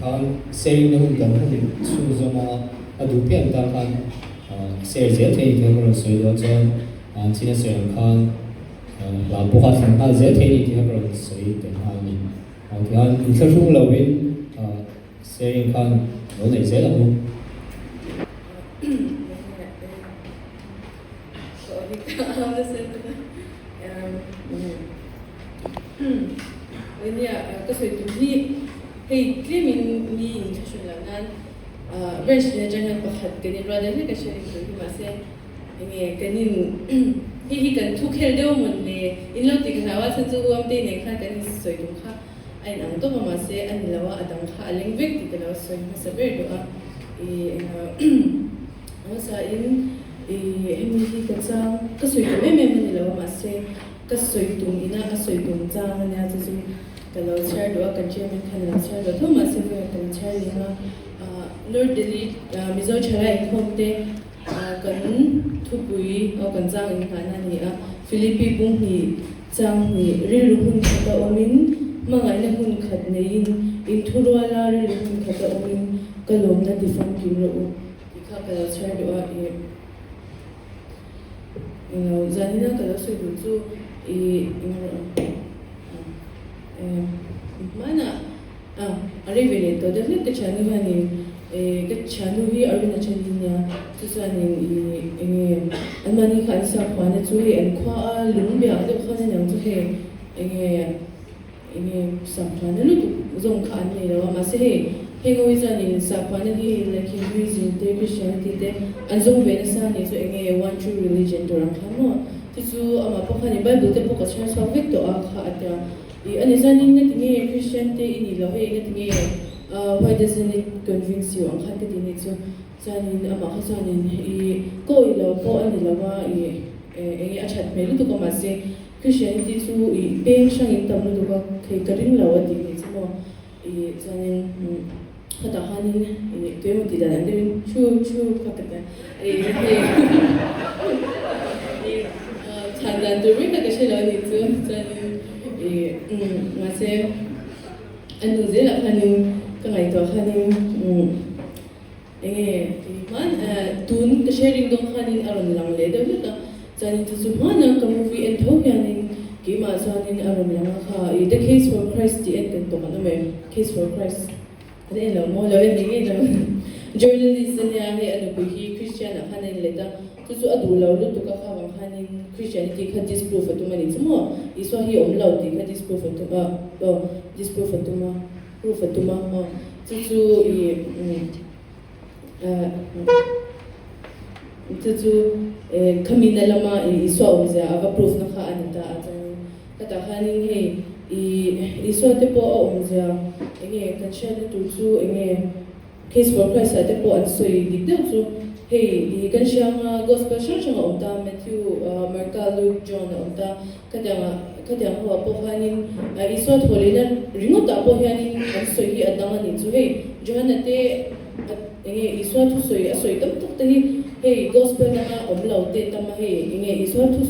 Tikhan sharing na hun kan hun chhunzawm a, a duh pian tan khan share zel thei ni tih ka rawn sawi dawn chuan chin a sawi ang khan hla pawh kha thlen nghal zel thei ni tih ka rawn sawi tel nghal a ni. Tikhan inthlahrung lovin sharing khan lo neih zel ang u. Ka sawi tum hi hei tlemin mi in thlahrun loh nan branch tin atang hian pakhat kan in rual deuh hlek a sharing tur hi mahse enge kan in hei hi kan thu khel deuh amawn le in lo ti ka hlau a chhan chu u Amtei nen khan kan in sawi tum kha a in ang tawp a mahse a ni lo a a dang kha a leng vek tih ka lo sawi hmasa ber duh a i engah Hmasa-in i hemi hi ka chang, ka sawi tum em em a ni lo a, mahse ka sawi tum ina ka sawi tum chang a nia chu chu ka lo chhiar duh a, kan chairman khan a lo chhiar duh tho mahse vawiin ka lo chhiar lem a. North Delhi Mizo Thalai inkhawm te kan thupui aw kan chang inngahna a ni a, Philippi bung hnih chang hnih rilru hun khata awmin hmangaihna hun khat neiin inthuruala rilru hun khata awmin ka lawmna tifamkim rawh u. Tih kha ka lo chhiar duh a, ih englo zanina ka lo sawi duh chu ih englo eh hmanah ah a rei ve leh tawh deuh hlek ka thiannu hianin eh ka thiannu hi a rin a then hi nia chu chuanin ih enge anmahni kha an sakhuana chu hei an khua a lung biak deuh khan aniang chu hei enge Enge sakhuana lutuk zawng kha an nei lo a, mahse hei heng ho hi chuanin sakhuana hi like Hinduism te Christianity te an zawng ve nasa a nih chu enge one true religion tur ang kha maw chu chu amah pawh khanin Bible te pawh ka chhiar chhuak vek tawh a kha a tia ih ani chuanin nga tinge Christian te i nih loh hei nga tinge why doesn't it convince you ang khan ka ti nih chu chuanin amah kha chuanin ih ka awih lo pawh a ni lo a ih enge a that hmel lutuk a mahse Christianity chu i peng hrang in tam lutuk a, thei ka ring lo a tih nih chu maw i chuanin khatah khanin i tuemaw tih dan ang deuhin thu thu kha ka tia i hei i chhan dan tur mai kha ka hre lo a nih chu chuanin i mahse a hnu zelah khanin ka ngaihtuah khanin Enge tih hman tun ka sharing dawn khanin a rawn lang leh deuh hlek a, chuanin chu chu hmana ka movie en tho hianin keimah chuanin a rawn lang a kha i The Case for Christ tih en kan tawk an awm em? Case for Christ an en lo maw? Lo en ngei ngei lo Journalist ania hei a nupui hi Christian ah khan a inlet a, chu chu a duh lo lutuk a kha vang khanin Christianity kha disprove a tum a ni chu maw? Isua hi awm lo tih kha disprove a tum a aw disprove a tum a. Proof a tum a, aw chu chu i chu chu khami na lama i Isua awmzia a va proof na kha a ni ta a chuanin khatah khanin hei i Isua te pawh a awmzia enge kan hriatna tur chu enge Case for Christ ah te pawh an sawi dik deuh chu hei i kan hria anga Gospel hrang hrang a awm ta Matthew, Marka, Luke, John a awm ta khatiang ah khatiang ho ah pawh khanin Isua thaw lehna ringawt ah pawh hianin an sawi hi a dang a nih chu hei Johana te enge Isua thusawi a sawi tam tak te hi hei Gospel danga awm lo te tam a hei enge Isua thu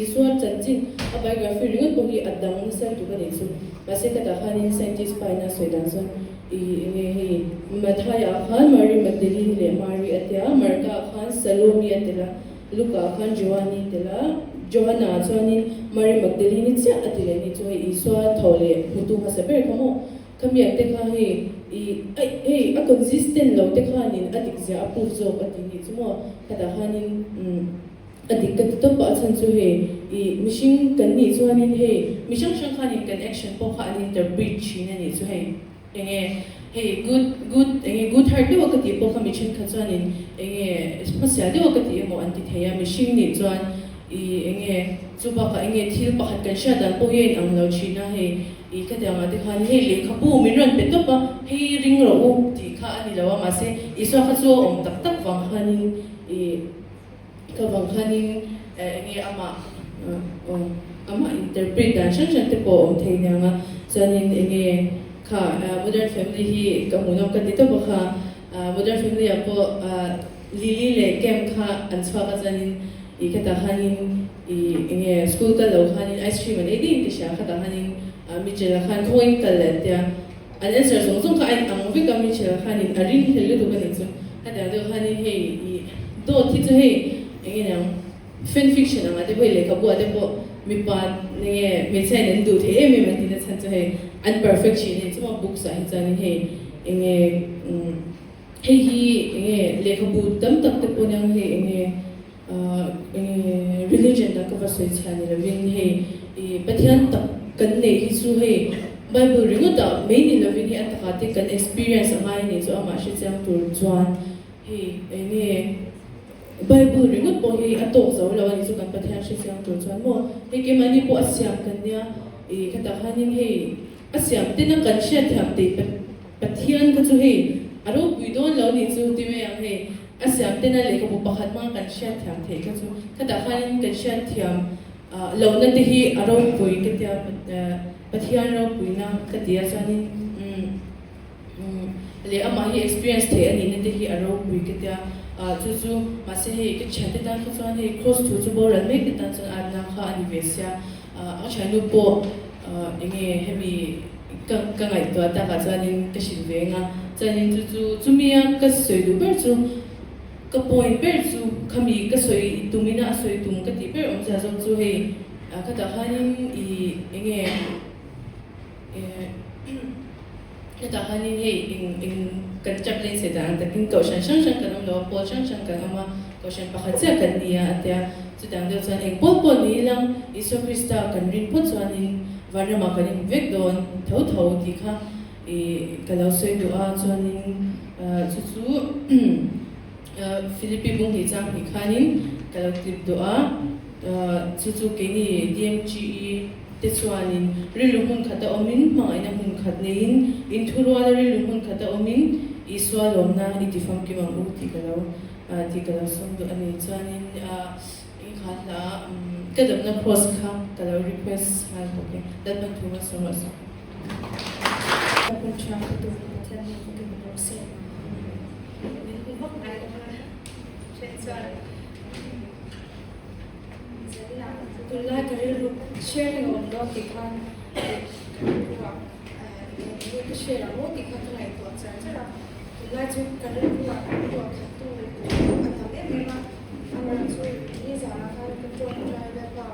Isua chanchin. A biography ringawt pawh hi a dang nasa lutuk a nih chu. Mahse ka tah khanin scientist pa ina sawi dan chuan i enge hei Mathai ah khan Mary Magdalene leh Mary a tia, Marka ah khan Salome a tel a, Luka ah khan Joani a tel a, Johana ah chuanin Mary Magdalene chiah a ti leh a nih chu. Hei Isua tho leh hmutu hmasa ber kha maw? Khamiang te kha hei i aih hei a consistent lo te khanin a dik zia a proof zawk a ti nih chu maw? Khatah khanin umm a dik ka ti tawp a, a chhan chu hei i mihring kan nih chuanin hei mi hrang hrang khanin kan action pawh kha an interpret thin a nih chu hei enge hei good good enge good heart deuh a ka tih pawh kha mi thenkhat chuanin enge hmasial deuh a ka tih emaw an ti thei a, mihring nih chuan i enge chu bakah enge thil pakhat kan hriat dan pawh hi a inang lo thin a hei. I ka tiang ah te khan hei lehkhabu min rawn pe tawp a, hei ring rawh u tih kha a ni lo a, mahse Isua kha chu a awm tak tak vang khanin i ka vang khanin eng nge amah amah interpret dan hran hran te pawh a awm thei aniang a, chuanin eng nge kha Modern Family hi ka hmuhnawm ka ti tawp a kha Modern Family ah pawh Lily leh Cam kha an chhuak a chuanin i ka tah khanin I enge school kal lo khanin ice cream an ei daih in ka hria, khatah khanin Mitchell-a khan khawiin kal leh an tia, an answer zawng zawng kha a in ang vek a, Mitchell-a khanin a ring hlel lutuk a nih chu, hetiang deuh khanin hei i dawt hi chu hei enge niang fan fiction ang ah te pawh hei lehkhabu ah te pawh mipa enge hmeichhia in an duh thei em em an tihna chhan chu hei an perfect thin hei chuma books ah hi chuanin hei enge hei hi enge lehkhabu tam tak te pawh niang hei enge. Religion dang ka va sawi chhia ni lovin hei i Pathian tak kan neih hi chu hei Bible ringawt ah mai ni lovin hei a takah te kan experience a ngai a nih chu amah hre chiang tur chuan hei eng nge Bible ringawt pawh hi a tawk zo lo a nih chu kan Pathian hre chiang tur chuan maw hei keimahni pawh a siam kan nia i khatah khanin hei a siam tena kan hriatthiam tih Pathian kha chu hei a ropui dawn lo nih chu ti mai ang hei a siam tena lehkhabu pakhat hmanga kan hriatthiam theih kha chu khatah khanin kan hriatthiam lohna te hi a ropui ka tia Pathian ropuina ka ti a chuanin umm leh amah hi experience theih a nihna te hi a ropui ka tia chu chu mahse hei ka thiante tan kha chuan hei cross thu chu boral mek te tan chuan atna kha a ni ve sia a thiannu pawh enge hemi Ka ka ngaihtuah takah chuanin ka hrilh ve eng a, chuanin chu chu chumia ka sawi duh ber chu ka point ber chu khami ka sawi tumina a sawi tum ka tih ber awmzia zawk chu hei khatah khanin i enge khatah khanin hei eng eng kan chaplain sawi dan ang takin kohhran hrang hrang kan awm lo a, pawl hrang hrang kan awm a, kohhran pakhat chiah kan ni a a tia. Chutiang deuh chuan eng pawh pawh ni ilang Isua Krista kan rin phawt chuanin vanramah kan in vek dawn tho tho tih kha i ka lo sawi duh a, chuanin chu chu Philippi bung hnih chang hnih khanin ka lo tlip duh a, chu chu keini DMGE te chuanin rilru hmun khata awmin hmangaihna hmun khat neiin inthuruala rilru hmun khata awmin Isua lawmna i tifamkim ang u tih ka lo Tih ka lo sawm duh a ni. Chuanin i kha hla ka damna cross kha ka lo request nghal bawk e. Lalpan thu ka sawm rawh se. Lalpan tha ka duh Pathian hming ka tum rawh se. Min hmu vak ngai lo a then chuan tunlai ka rilru sharing a awm dawn tih khan ka rilru ah ka share ang aw tih kha ka ngaihtuah char char a. Tunlai chu ka rilruah ruah khat tu a tam em em a, amaherawh chu nizanah khan ka tawngtai lalpa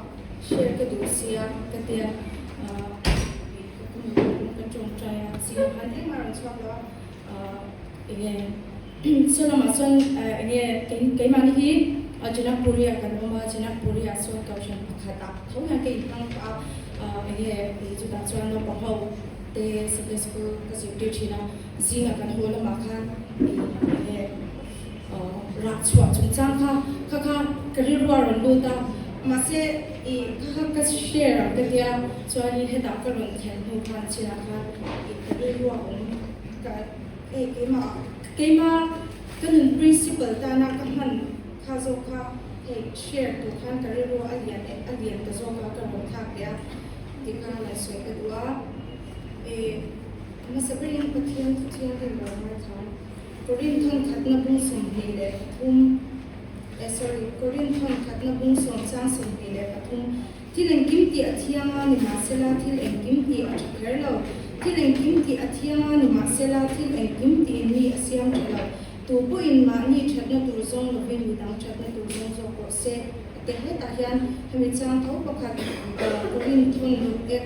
share ka duh sia ka tia ka tawngtai a, zingah khan engmah a rawn chhuak lo a, enge saw lamah chuan enge keimahni hi Janakpuri ah kan awm a, Janakpuri ah chuan kohhran pakhat ah tho hian ka inhmang pah a, enge chutah chuan naupang ho te Sunday school ka zirtir thin a. Zingah kan haw lamah khan ih rah chhuah chungchang kha kha kha ka rilru a rawn lut a, mahse ih kha kha ka share ang ka tia chuanin hetah ka rawn thlen hnu khan chinah khan ih ka rilru a awm ka hei keimah keimah ka nun principle tana ka hman kha zawk kha hei share tur khan ka rilru a lian a lian ta zawk a ka rawn thlak leh a tikhan rawn sawi ka duh a ih. Hmasa berin Pathian thu thianghlim lo ngaithla. Korinthon khatna bung 23 eh sorry Korinthon khatna bung sawm chang 23. Thil engkim tih a thiang a, nimahsela thil engkim tih a tha kher lo. Thil engkim tih a thiang a, nimahsela thil engkim tiin mi a siam tha lo. Tu pawhin mahni thatna tur zawng lovin midang thatna tur zawng zawk rawh se. A ti hetah hian hemi chang tho pakhat Korinthon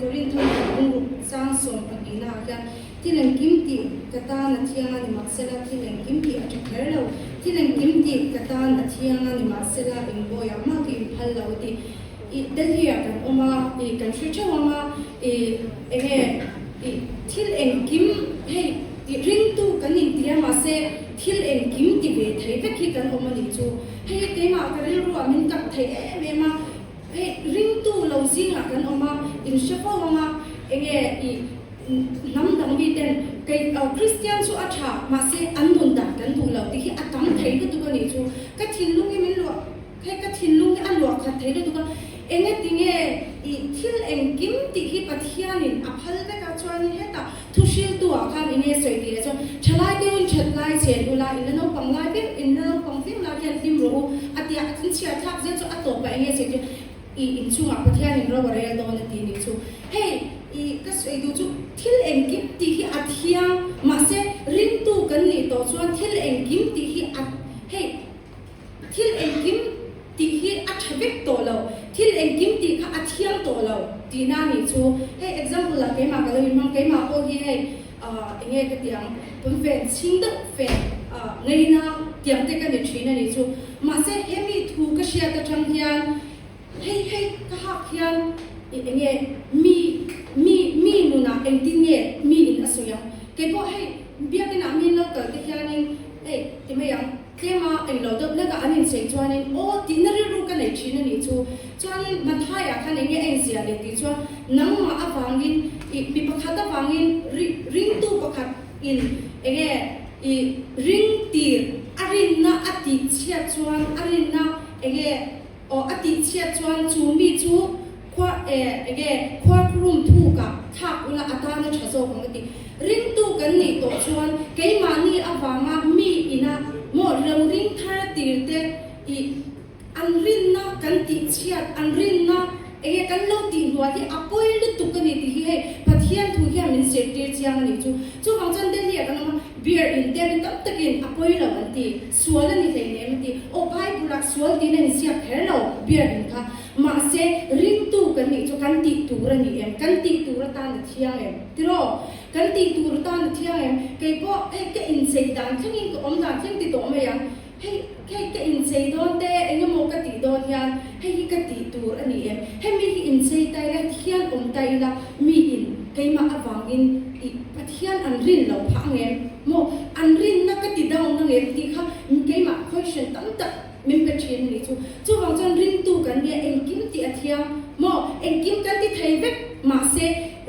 Korinthon khat bungruk chang sawmpahnihnaah hian Thil engkim tih ka tan a thiang a, nimahsela thil engkim tih a tha kher lo. Thil engkim tih ka tan a thiang a, nimahsela engbawiah mah ka inphal lo tih i Delhi-ah kan awm a, i kan hre theuh ang a, i enge i thil engkim hei i ringtu kan inti a, mahse thil engkim ti ve thei vek hi kan awm a nih chu. Hei hi keimah ka rilruah min kap thei em em a, hei ringtu lo zingah kan awm a, in hre fo ang a, enge i Hnam dang mi ten kei Kristian chu a tha mahse an nun dan kan duh lo tih hi a tam thei lutuk a nih chu. Ka thinlung hi min luah hei ka thinlung hi a luah khat thei lutuk a, enge tinge i thil engkim tih hi Pathianin a phal vek a chuanin hetah thu hriltu ah khan enge sawi tih leh chuan thalai deuhin that lai chen ula in la naupang lai viau in la naupang viau lai hian hlim rawh u a tia a thinchhiar thlak zel chu a tawpah enge sawi chu I inchungah Pathianin ro a rel dawn a ti nih chu. Hei, i ka sawi duh chu thil engkim tih hi a thiang, mahse ringtu kan nih tawh chuan thil engkim tih hi a, hei, thil engkim tih hi a tha vek tawh lo, thil engkim tih kha a thiang tawh lo tihna a nih chu. Hei, example ah keimah ka lo inhmang, keimah pawh hi hei, ah, enge ka ti ang, pawnfen chhing deuh fen, ah, ngeina tiang te ka ni thin a nih chu. Mahse, hemi thu ka hriat atang hian hei hei ka hak hian i enge mi mi mi nunah engtin nge mi in a sawi ang? Kei pawh hei biakinah mi lo kal te hianin hei ti mai ang tlema englo deuh hlekah an inchei chuanin aw tihna rilru ka nei thin a nih chu. Chuanin Mathaiah khan enge a inziah leh tih chuan nangmah avangin i mi pakhat avangin ri ringtu pakhat in enge i ring tir a rinna a tih chhiat chuan a rinna enge aw a tih chhiat chuan chu mi chu khua e enge khuarkhurum thukah thlak ula a tana tha zawk ang a ti. Ringtu kan nih tawh chuan keimahni avanga mi ina maw lo ring thar tir te i An rinna kan tih chhiat, an rinna enge kan lo tih hnuai hi a pawi lutuk a ni tih hi hei Pathian thu hian min zirtir chiang a nih chu. Chuvang chuan Delhi ah kan awm a, beer in te mi tam takin a pawi lo an ti, sual a ni hleinem a ti. Aw Bible ah sual tiin a inziak kher lo beer in kha. Mahse ringtu kan nih chu kan tih tur a ni em? Kan tih tur atan a thiang em? Tiraw? Kan tih tur atan a thiang em? Keipawh hei ka inchei dan thlengin ka awm dan thleng ti tawh mai ang. Hei, hei ka inchei dawn te, eng emaw ka tih dawn hian hei hi ka tih tur a ni em? Hemi hi inchei ta ila, thian awm ta ila, mi in keimah avangin i Pathian an rin lo phah ang em? Maw, an rinna ka ti down ang em tih kha keimah question tam tak min pe thin a nih chu. Chuvang chuan ringtu kan nia engkim tih a thiang maw? Engkim kan ti thei vek mahse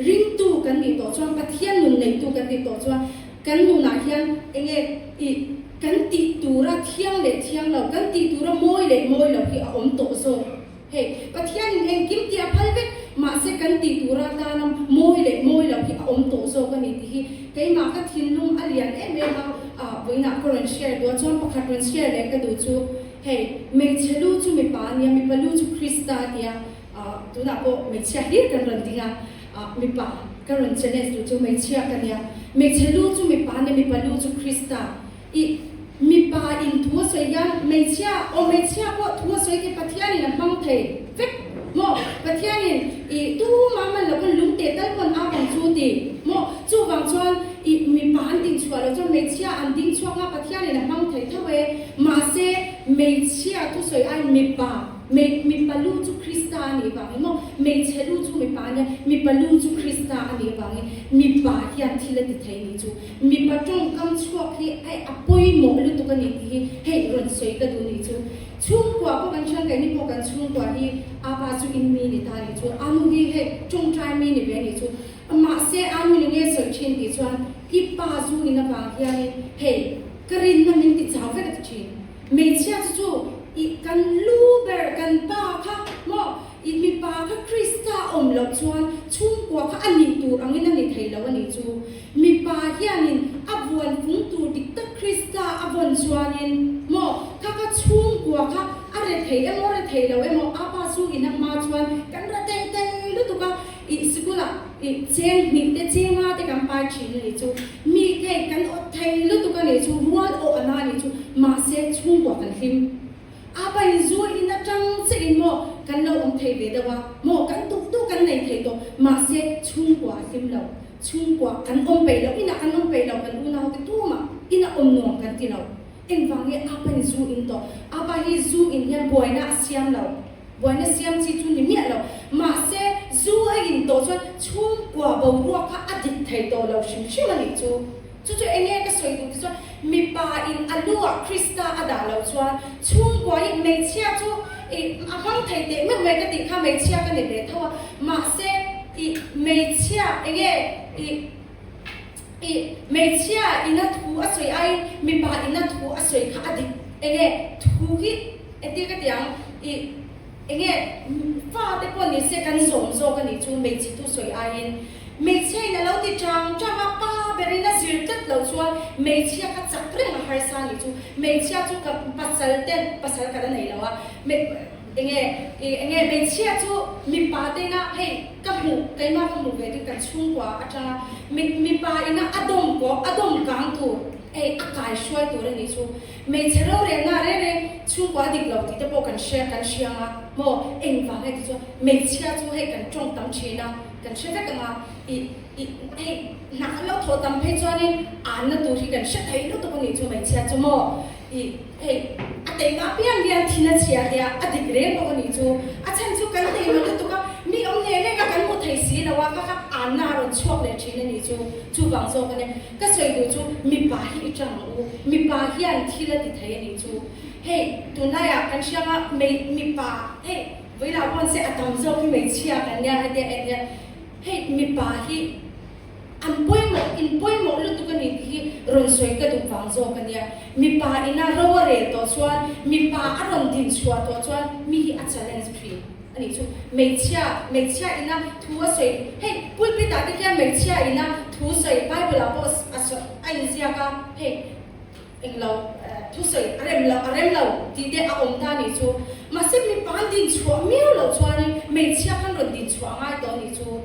ringtu kan nih tawh chuan Pathian nun neitu kan nih tawh chuan Kan nunah hian enge i kan tih tura thiang leh thiang lo, kan tih tura mawi leh mawi lo hi a awm tawh zawk. Hei, Pathianin engkim tih a phal vek, mahse kan tih tura tana mawi leh mawi lo hi a awm tawh zawk a ni tih hi keimah ka thinlung a lian em em a, ah vawiinah ka rawn share duh a, chuan pakhat rawn share leh ka duh chu hei, hmeichhe lu chu mipa a nia, mipa lu chu Krista a tia, ah tunah pawh hmeichhia hlir kan rawn ding a, Ah, mipa ka rawn challenge duh chu hmeichhia ka nia. Hmeichhe lu chu mipa ania, mipa lu chu Krista. I mipa in thu a sawi hian hmeichhia, aw hmeichhia pawh thu a sawi khi Pathianin a hmang thei vek maw? Pathianin i tu mah man lo pawn lung teh tal pawn a vang chu ti maw? Chuvang chuan i mipa an ding chhuah loh chuan hmeichhia an ding chhuak nga Pathianin a hmang thei tho e. Mahse hmeichhia thusawi aiin mipa Mei, mipa lu chu Krista a nih vangin maw? Hmeichhe lu chu mipa a nia, mipa lu chu Krista a nih vangin mipa hian thil a ti thei nih chu. Mipa tawngkam chhuak hi hei a pawimawh lutuk a ni tih hi hei rawn sawi ka duh nih chu. Chhungkua pawh kan thian keini pawh kan chhungkua hi a pa chu in mi ni ta nih chu, a nu hi hei tawngtai mi ni ve nih chu. Mahse a nu ni nge sawi thin tih chuan i pa zu in avang hianin hei ka rinna min ti chau vek a ti thin. Hmeichhia chu chu i kan lu ber kan pa kha maw i mipa kha Krista awm loh chuan chhungkua kha a nih tur angin a ni thei lo a nih chu. Mipa hianin a vuan fung tur dik tak Krista a vawn chuanin maw kha kha chhungkua kha a. rethei emaw rethei lo emaw a pa chu in a hma chuan kan ra tei tei lutuk a, ih sikul ah ih cheng hnih te cheng nga te kan pai thin a nih chu, mi te kan awt thei lutuk a nih chu, rual awh a na a nih chu, mahse chhungkua kan hlim. A pa in zu in atang che in maw kan lo awm thei ve deuh a, maw kan tuk tuk kan nei thei tawh, mahse chhungkua a hlim lo, chhungkua kan awm peih lo, inah kan awm peih lo, kan unau te tumah inah awm nuam kan ti lo. Engvang nge apa in zu in tawh? Apa hi zu in hian buaina a siam lo. Buaina siam chi chu ni miah lo. Mahse, zu a in tawh chuan chhungkua boruak kha a dik thei tawh lo hrim hrim a nih chu. Chu chu enge ka sawi duh ti chuan mipa in a lu ah Krista a dah loh chuan chhungkua hi hmeichhia chu ih a hmang thei teh meuh mai ka tih kha hmeichhia ka ni ve tho a. Mahse, ih hmeichhia enge ih. I hmeichhia ina thu a sawi aiin mipa ina thu a sawi kha a dik. Enge thu hi entir ka ti ang, i enge fa te pawh ni se kan zawm zawk a nih chu hmeichhe thu sawi aiin. Hmeichhia in a lo ti chang chang a, pa berin a zir tlat loh chuan hmeichhia kha chak reng a harsa a nih chu. Hmeichhia chu ka pasal ten pasal ka la nei lo a. Enge i enge hmeichhia chu mipa te ina hei ka hmuh keimah ka hmuh ve chu kan chhungkua atanga mi mipa ina a dawm kawh a dawm kang tur hei a kai hruai tur a nih chu hmeichhe rorelna reng reng chhungkua a dik lo tih te pawh kan hria kan hria anga maw engvang hei ti chuan hmeichhia chu hei kan tawng tam thin a kan hre vek anga i i hei hna an lo thawh tam phei chuanin anna tur hi kan hre thei lutuk a nih chu hmeichhia chu maw i Hei, a teima piang hian thin a chhia tia a dik reng bawk a nih chu. A chhan chu kan teima lutuk a, mi awm leh reng a kan hmu thei si lo a, ka kha anna a rawn chhuak leh thin a nih chu. Chuvang zawk a nia. Ka sawi duh chu mipa hi i tang ang u, mipa hian thil a ti thei a nih chu. Hei, tunlaiah kan hriang a, mei, mipa, hei, vawilah pawn se a tam zawk hi hmeichhia kan nia hetia en hian, hei, mipa hi, An pawimawh, in pawimawh lutuk a ni tih hi rawn sawi ka duh vang zawk a nia. Mipa ina ro a rel tawh chuan, mipa a rawn din chhuah tawh chuan mi hi a challenge thin a nih chu. Hmeichhia, hmeichhia ina thu a sawi, hei pulpit ah te khian hmeichhia ina thu sawi Bible ah pawh a sawi a inziak a, hei englo thu sawi a rem lo, a rem lo tih te a awm ta a nih chu. Mahse mipa an din chhuah miau loh chuanin hmeichhia khan rawn din chhuah a ngai tawh a nih chu.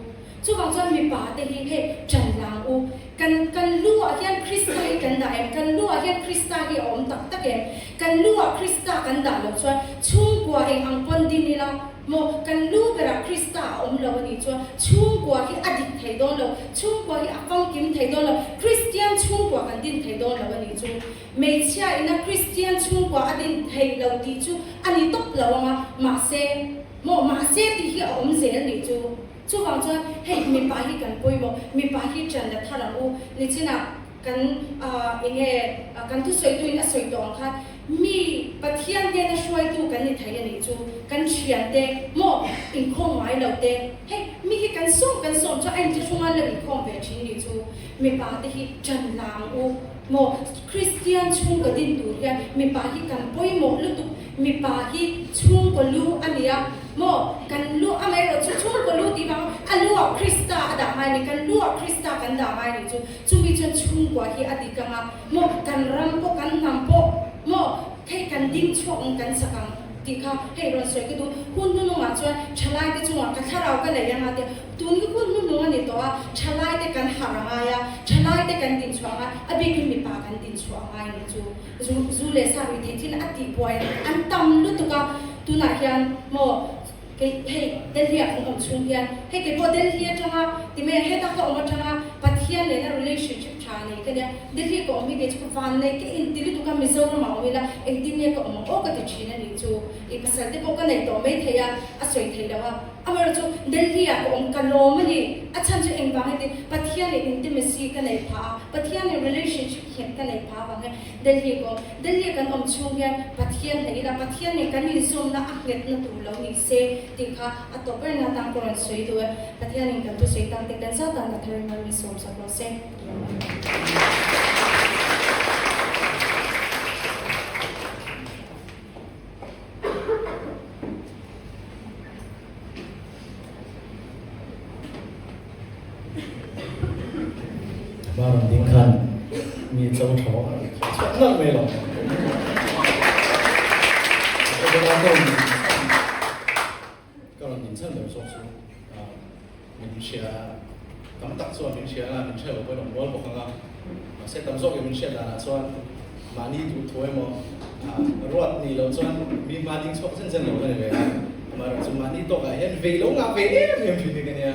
Chuvang chuan mipa te hi hei ṭan lang u. Kan kan lu ah hian Krista hi kan dah em? Kan lu ah hian Krista hi a awm tak tak em? Kan lu ah Krista kan dah loh chuan chhungkua eng ang pawn din ila maw? Kan lu berah Krista a awm lo a nih chuan chhungkua hi a dik thei dawn lo, chhungkua hi a famkim thei dawn lo, Kristian chhungkua kan din thei dawn lo a nih chu. Hmeichhia ina Kristian chhungkua a din thei lo tih chu a ni tawp lo ang a, mahse maw mahse tih hi a awm zel a nih chu. Chuvang chuan hei mipa hi kan pawimawh, mipa hi ṭan la thar ang u. Nichinah kan enge kan thusawitu in a sawi tawh ang khan mi Pathian hnena hruaitu kan ni thei a nih chu, kan thiante maw inkhawm ngai lo te, hei mi hi kan sawm kan sawm chuan a inthlahrung a lo inkhawm ve ṭhin nih chu, mipa te hi ṭan la ang u maw. Kristian chhungkaw din tur hian mipa hi kan pawimawh lutuk, mipa hi chhungkaw lu a ni a. Maw, kan lu a mai erawh chu chhungkaw lu tih vang a lu ah Krista a dah ngai a ni, kan lu ah Krista kan dah ngai a nih chu, chumi chuan chhungkua hi a dik ang a, maw, kan ram pawh, kan hnam pawh, maw, hei kan ding chhuak ang, kan chak ang tih kha hei rawn sawi ka duh. Hun hnuhnung ah chuan thalai te chungah ka thlarau ka lei anga tia, tun hi hun hnuhnung a ni tawh a, thalai te kan harh a ngai a, thalai te kan din chhuah a ngai, a bikin mipa kan din chhuah a ngai a nih chu. Zu zu leh sa rui theih thil a tih buai an tam lutuk a, tunah hian maw kei hei Delhi ah kan awm chhung hian hei kei pawh Delhi atanga ti mai ang heta ka awm atanga Pathian nena relationship tha nei ka nia, Delhi ka awm hi kei chu ka van nei ka inti lutuk a Mizoram ah awm ila engtin nge ka awm ang aw ka ti thin a nih chu i pasal te pawh ka nei tawh mai thei a a sawi thei lo a. Amaherawhchu Delhi ah ka awm ka lawm a ni. A chhan chu engvang heti Pathian in intimacy ka neih phah a, Pathian in relationship nghet ka neih phah avang hian Delhi ka awm. Delhi kan awm chhung hian Pathian neih ila, Pathian nen kan inzawmna a nghetna tur lo ni se tih kha a tawp ber na tan ka rawn sawi duh e. Pathian in kan thusawi tan te kan zat tan ka thar in min sawm sak rawh se. Hmaram ding khan mi cho tho a chhuak nalh mai lo. Helai ka rawn din chhan, ka rawn din chhan ber zawk chu min hria tam tak chuan min hria a, min hria lo pawhin awm rual bawk ang a. Mahse tam zawkin min hriat danah chuan mahni duhthu emaw ruat nih loh chuan mi hma ding chhuak zen zen lo ka ni ve a. Amaherawhchu mahni tawkah hian vei lo ngah ve em em thin hi ka nia.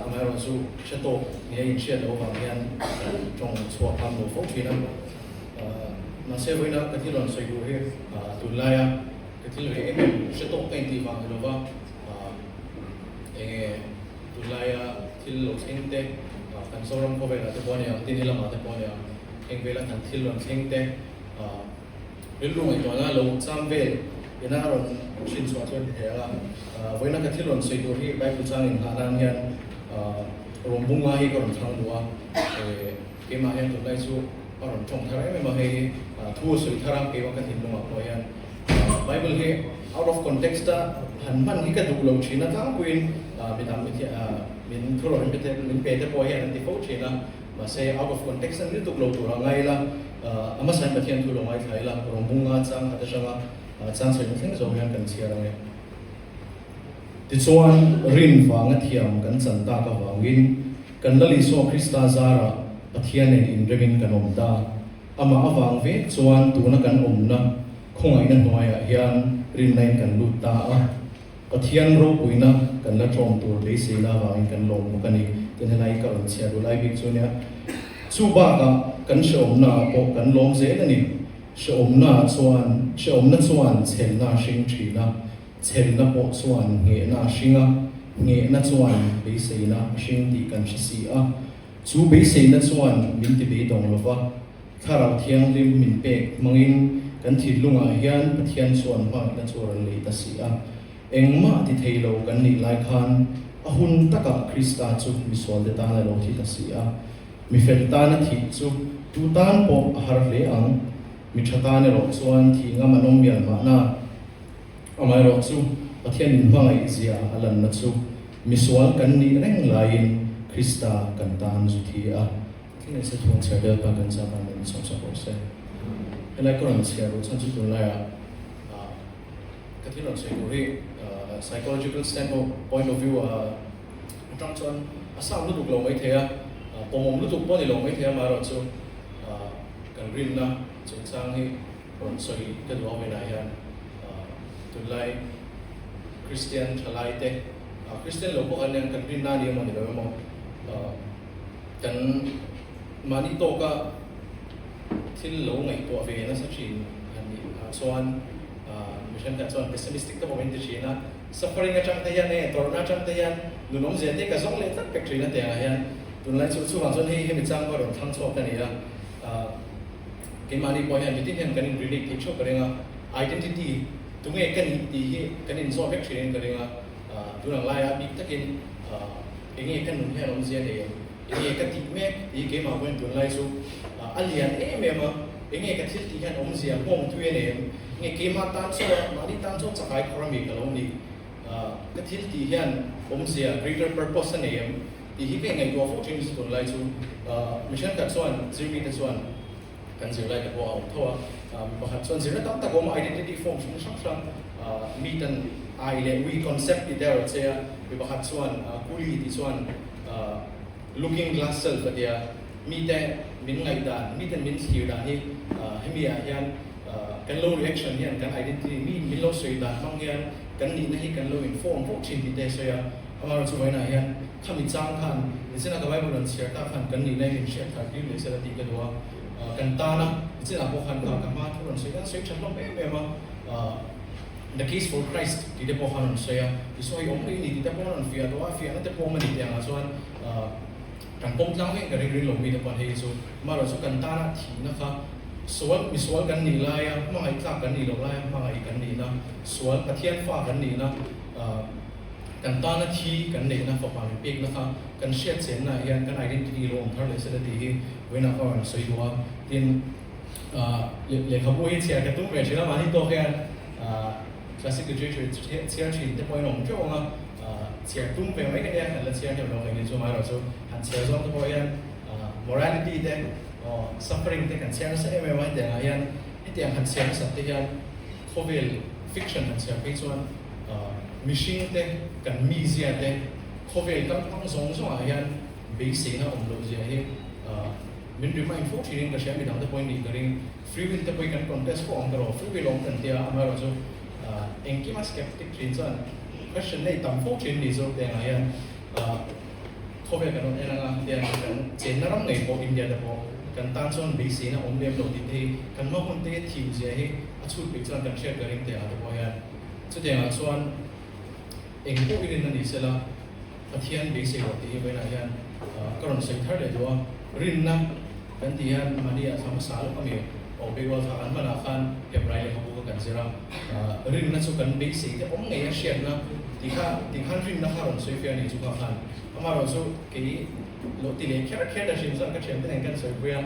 Amaherawhchu hre tawk nia inhriat loh avang hian tawng chhuak ngam lo fo thin a. Mahse vawiina ka thil rawn sawi duh hi tunlaia ka thil ve em em hre tawk ka intih vang ni lova enge tunlaia thil lo thleng te kan Zoram khawvelah te pawh a ni ang, tin helamah te pawh a ni ang, heng vela kan thil rawn thleng te rilru ngaihtuahna lo cham vel ina a rawn hrin chhuah chu a ni thei ang a. Vawiina ka thil rawn sawi tur hi Bible chang inghah nan hian Rawmbunga hi ka rawn thlang duh a. Keimah hian tunlai chu a rawn tawng thar em em a, hei hi thu a sawi thar a, keimah ka thinlungah pawh hian Bible hi out of context a han hman hi ka duh lo thin a tlangpuiin midang min thu rawh min pe te pawh hian an ti fo thin a, mahse out of context a ni lutuk lo tur a ngai ila, a hmasain Pathian thu lo ngaithla ila, rawngbunga chang khat atanga chang sawi na thleng zawng hian kan chhiar ang e. Tichuan rin vanga thiam kan chan tak avangin Kan Lal Isua Krista zarah Pathian nen inremin kan awm ta. Amah avang vek chuan tuna kan awmna khawngaihna hnuaiah hian rinnain kan lut ta a. Pathian ropuina kan la tlawm tur beiseina avangin kan lawm bawk a ni. Tin helai ka rawn chhiar duh lai bik chu nia. Chu bakah kan hrehawmnaah pawh kan lawm zel a ni. Hrehawmnaah chuan hrehawmna chuan chhelna a hring thin a. Chhelna pawh chuan nghehna a hring a, nghehna chuan beiseina a hring tih kan hre si a. Chu beiseina chuan min ti beidawng lo va, Thlarau Thianghlim min pek hmangin kan thinlungah hian Pathian chuan hmangaihna chu a rawn lei ta si a. Engmah ti thei lo kan nih lai khan a hun takah Krista chu misualte tan a lo thi ta si a. Mi fel tana thih chu tu tan pawh a har hle ang, mi tha tan erawh chuan thih ngam an awm mial mahna. Amaherawh chu Pathian min hmangaih zia a lanna chu misual kan nih reng laiin Krista kan tan zu thi a. Thil nei se thuang chhiar vel pa kan chak a, min sawm sak rawh se. Helai ka rawn chhiar duh chhan chu tunlaiah ka thil rawn sawi tur hi psychological stand point of view atang chuan a sang lutuk lo maithei a, pawmawm lutuk pawh a ni lo maithei a, amaherawh chu kan rinna chungchang hi Rawn sawi ka duh ang inah hian tunlai Kristian thalai te, Kristian lo pawh kan nia kan rinna a ni emaw ni lo emaw kan mahni tawka thil lo ngaihtuah ve nasa thin han nih chuan mi thenkhat chuan pessimistic te pawh min ti thin a, suffering atang te hian nge tawrhna atang te hian nun awmzia te ka zawng leh tlat pek thin a tiangah hian tunlai chu chuvang chuan hei hemi chang pawh rawn thlang chhuak ka ni a. Keimahni pawh hian mitin hian kan in relate thei theuh ka ring a, identity tunge ka nih tih hi kan inzawh vek thin in ka ring a, tunang laia bik takin enge ka nun hian awmzia nei em, enge ka tih mek tih hi keimah pawhin tunlai chu a lian em em a, enge ka thil tih hian awmzia nghawng tui a nei em, enge keimah tan chuan mahni tan chuan chakai khawr ami ka lo ni, ka thil tih hian awmzia greater purpose a nei em. Tih hi ka ingaihtuah fo thin chu tunlai chu mi thenkhat chuan zirmite chuan kan zirlai te pawh a awm tho a, mi pakhat chuan zirna tam tak a awm a, identity form hring hrang hrang mi tan I leh we concept tih te a rawn che a, mi pakhat chuan kuli tih chuan looking glass self a tia, mite min ngaihdan, miten min thlir dan hi hemi ah hian kan lo reaction hian kan identity mi min lo sawi dan hmang hian kan nihna hi kan lo in form fo thin tih te a sawi a. Amaherawh chu vawiinah hian khami chang khan nichinah ka Bible rawn chhiar tak khan kan nihna hi min hriat thar tir leh sela tih ka duh a, kan tan a, nichinah pawh khan kha ka hma thu rawn sawi khan sawi tha hlawm em em a, The case for Christ tih te pawh khan rawn sawi a, Isua hi awm ngei ni tih te pawh a rawn fiah tawh a, fiahna te pawh awm a ni tih angah chuan kan pawm tlang vek ka ring ring lo mi te pawh an hei chu amaherawh chu kan tana thihna kha sual misual kan nih laia hmangaih tlak kan nih loh laia hmangaih kan nihna sual Pathian fa kan nihna Kan tana thi kan neihna fapa min pekna kha kan hriat chenna ah hian kan identity lo awm thar leh sela tih hi vawiinah ka rawn sawi duh a. Tin, lehkhabu hi chhiar ka tum ve thin a, mahni tawk hian classic literature chhiar thin te pawhin a awm teuh ang a, chhiar tum ve mai ka nia, kan la chhiar hnem lo ang engin chu amaherawhchu han chhiar zawng te pawh hian morality te suffering te kan chhiar nasa em em a, hetiang ah hian hetiang han chhiar nasat te hian khawvel. Fiction han chhiar phei chuan mihring te, kan mizia te, khawvel kal hmang zawng zawngah hian beiseina awm loh zia hi min remind fo thinin ka hria, midang te pawhin nih ka ring. Free will te pawhin kan contest fo ang ka rawh, free will awm kan tia, amaherawhchu engkima skeptic thin chuan question nei tam fo thin ni chu tiangah hian khawvel kan rawn en anga tiang kan chenna ram ngei pawh India te pawh kan tan chuan beiseina awm lem lo tih te hi kan hma hun te thim zia hi a chhut peih chuan kan hriat ka ring teh ah te pawh hian chutiangah chuan eng pawh i rin a ni sela Pathian beisei rawh tih hi vawiinah hian ka rawn sawi thar leh duh a, rinna kan tih hian mahni ah thla hmasa lawk ami aw beirual thla kan hmanah khan Hebrai lehkhabu kha kan zir a, rinna chu kan beisei te awm ngei a hriatna tih kha tih khan rinna kha rawn sawi fiah a nih chu kha khan amaherawh chu kei lo ti leh kher kher ta hrim chuan ka thiante nen kan sawipui a,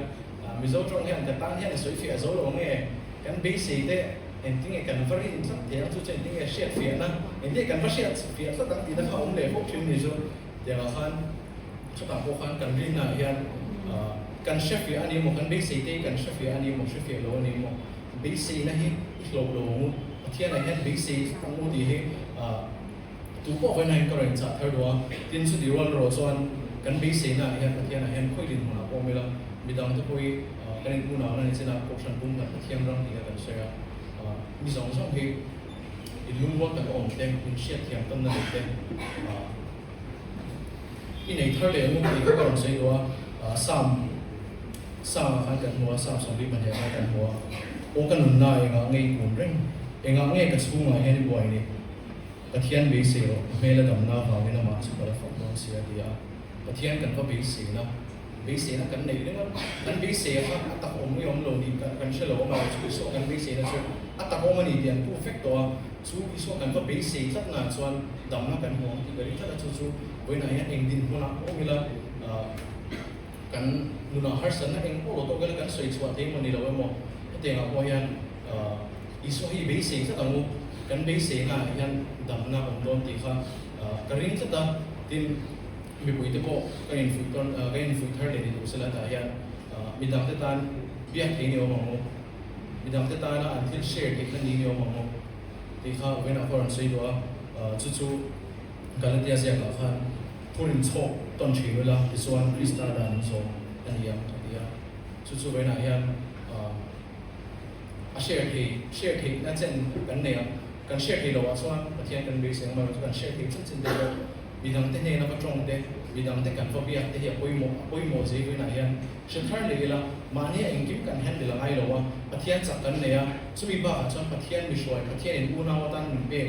Mizo tawng hian ka tan hian i sawi fiah zo lo nge kan beisei te Engtinge kan va rin tlat thei ang chu chu engtinge hriat fiahna, engtinge kan va hriat fiah tlat ang tihna kha a awm leh fo thin ni chu. Tiangah khan chutah pawh khan kan rinnaah hian kan hre fiah a ni maw, kan beisei te hi kan hre fiah a ni maw, hre fiah lo a ni maw, beiseina hi i hlawh lo ang u, Pathianah hian beisei tlat ang u tih hi tu pawh vawiin hian ka rawn inchah thar duh a. Tin, chuti rual erawh chuan kan beiseinaah hian Pathianah hian khawi dinhmunah pawh awm ila, midangte pawh hi Kan in unau na ni chin a, Kohhran pum khat Pathian ram tih kha kan sawi a, mi zawng zawng hi in lungrual tak a awm te, in hriat thiam tawn na nei te, i nei thar leh ngut tih kha ka rawn sawi duh a, Psalm Psalm ah khan kan hmu a, Psalm 22 ah khan kan hmu a, Aw ka nunna engah nge i kun reng, engah nge ka chhungah hian i buai ni, Pathian beisei rawh, a hmel a damna avangin amah chu ka la fak dawn si a ti a, Pathian kan va beiseina. Beiseina kan neih ringawt. Kan beisei a kha a tak awm nge awm lo tih kan hre lo a, mahse chu Isua kan beiseina chu a tak awm a ni tih an proof vek tawh a, chu Isua kan va beisei tlat naah chuan damna kan hmu ang tih ka ring tlat a, chu chu vawiinah hian eng dinhmunah pawh awm ila kan nunah harsatna eng pawh lo tawk ila kan sawi chhuah thei emaw ni lo emaw hetiangah pawh hian Isua hi beisei tlat ang u, kan beiseinaah hian damna awm dawn tih kha ka ring tlat a, tin. Mipui te pawh ka infuih tawn ka infuih thar leh ni duh sela tah hian midang te tan biak thei ni awm ang u, midang te tana an thil share theih na ni ni awm ang u tih kha Uvenah pawh a rawn sawi duh a, chu chu Galatia ziakah khan thurin chhawk tawn thin ula tichuan Krista dan an zawm a ni ang a ti a, chu chu Uvenah hian a share thei share theih na chen kan nei a, kan share thei loh ah chuan Pathian kan beisei ang erawh chu kan share thei chin chin te pawh Midangte hnena va tawng te, midangte kan va biak te hi a pawimawh, a pawimawh zei vawiinah hian hre thar leh ila, mahnia engkim kan handle a ngai lo a, Pathian chak kan nei a, chumi bakah chuan Pathian mihruai, Pathianin unau atan min pek,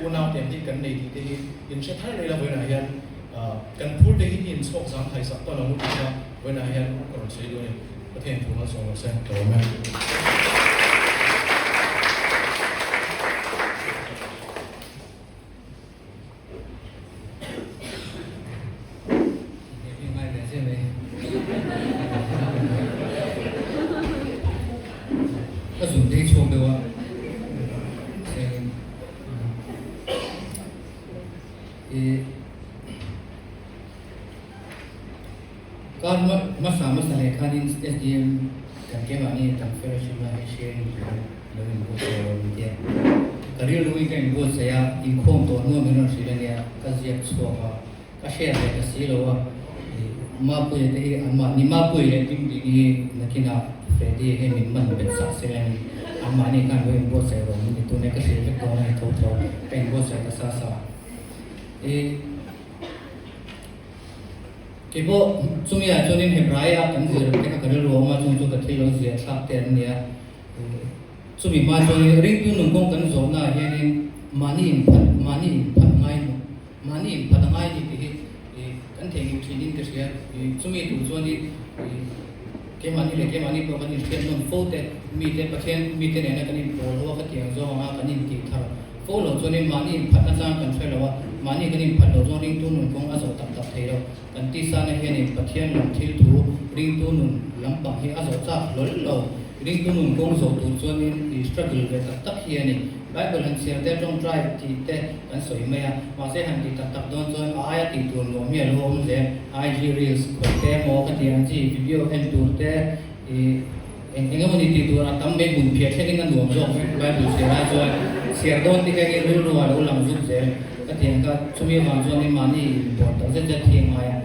unau te ang hi kan nei tih te hi in hre thar leh ila vawiinah hian kan phur te hi i inchhawk zang thai sak tawn ang u tih kha vawiinah hian ka rawn sawi duh a ni. Pathian thu malsawm rawh se, ka lawm e. Ka zun dei chhuak deuh a Kar hmasa hmasa leh khanin SDM kan keimahni kan fellowship a hei sharing tur lo inbuatsaih a rawn ti a. Ka rilru in ka inbuatsaih a, inkhawm tawh hnuah min rawn hrilh a nia, ka ziak chhuak a, ka share leh ta si lo a. Mapuia te hi anmahni Mapuia leh Dingding hi nakinah Freddy hi min man bet sak se a ni. Anmahni khan lo inbuatsaih rawh min ti tun e, ka hrilh vek dawn a ni tho tho, ka inbuatsaih ta sa sa. Kei pawh chumi ah chuanin Hebrai a kan zir te kha ka rilru a awm a, chung chu ka thil lo ziah thlak te an ni a. Chumi hma chuanin ringtu nungkawng kan zawhna ah hianin mahni inphat, mahni inphat ngai maw, mahni inphat a ngai ni tih hi kan theihnghilh thin in ka hria. Chumi tur chuanin keimahni leh keimahni pawh kan inhriat nawn fo te, mite Pathian mite nena kan inpawl ho a ka tiang zawng anga kan intih thar Fo lo chuanin mahni inphatna chang kan hre lo a, mahni kan inphat loh chuan ringtu nun kawng a zawh tak tak thei lo. Kan tisana hianin Pathian lam thil thu ringtu nun lampang hi a zawh chak hlawl lo. Ringtu nun kawng zawh tur chuanin i struggle ve tak tak hi a ni. Bible han chhiar te, tawngtai tih te kan sawi mai a, mahse han tih tak tak dawn chuan a aia tih tur nuam hi a lo awm zel. IG reels khawih te emaw ka tih ang chi video en tur te i Eng eng emawni tih tur a tam mai hmun phiah thlengin a nuam zawk vek Bible chhiar ai chuan chhiar dawn te hian in rilru a lo lang zuk zel ka ti ang kha chumi avang chuan in mahni inbuan tak zet zet hi a ngai a.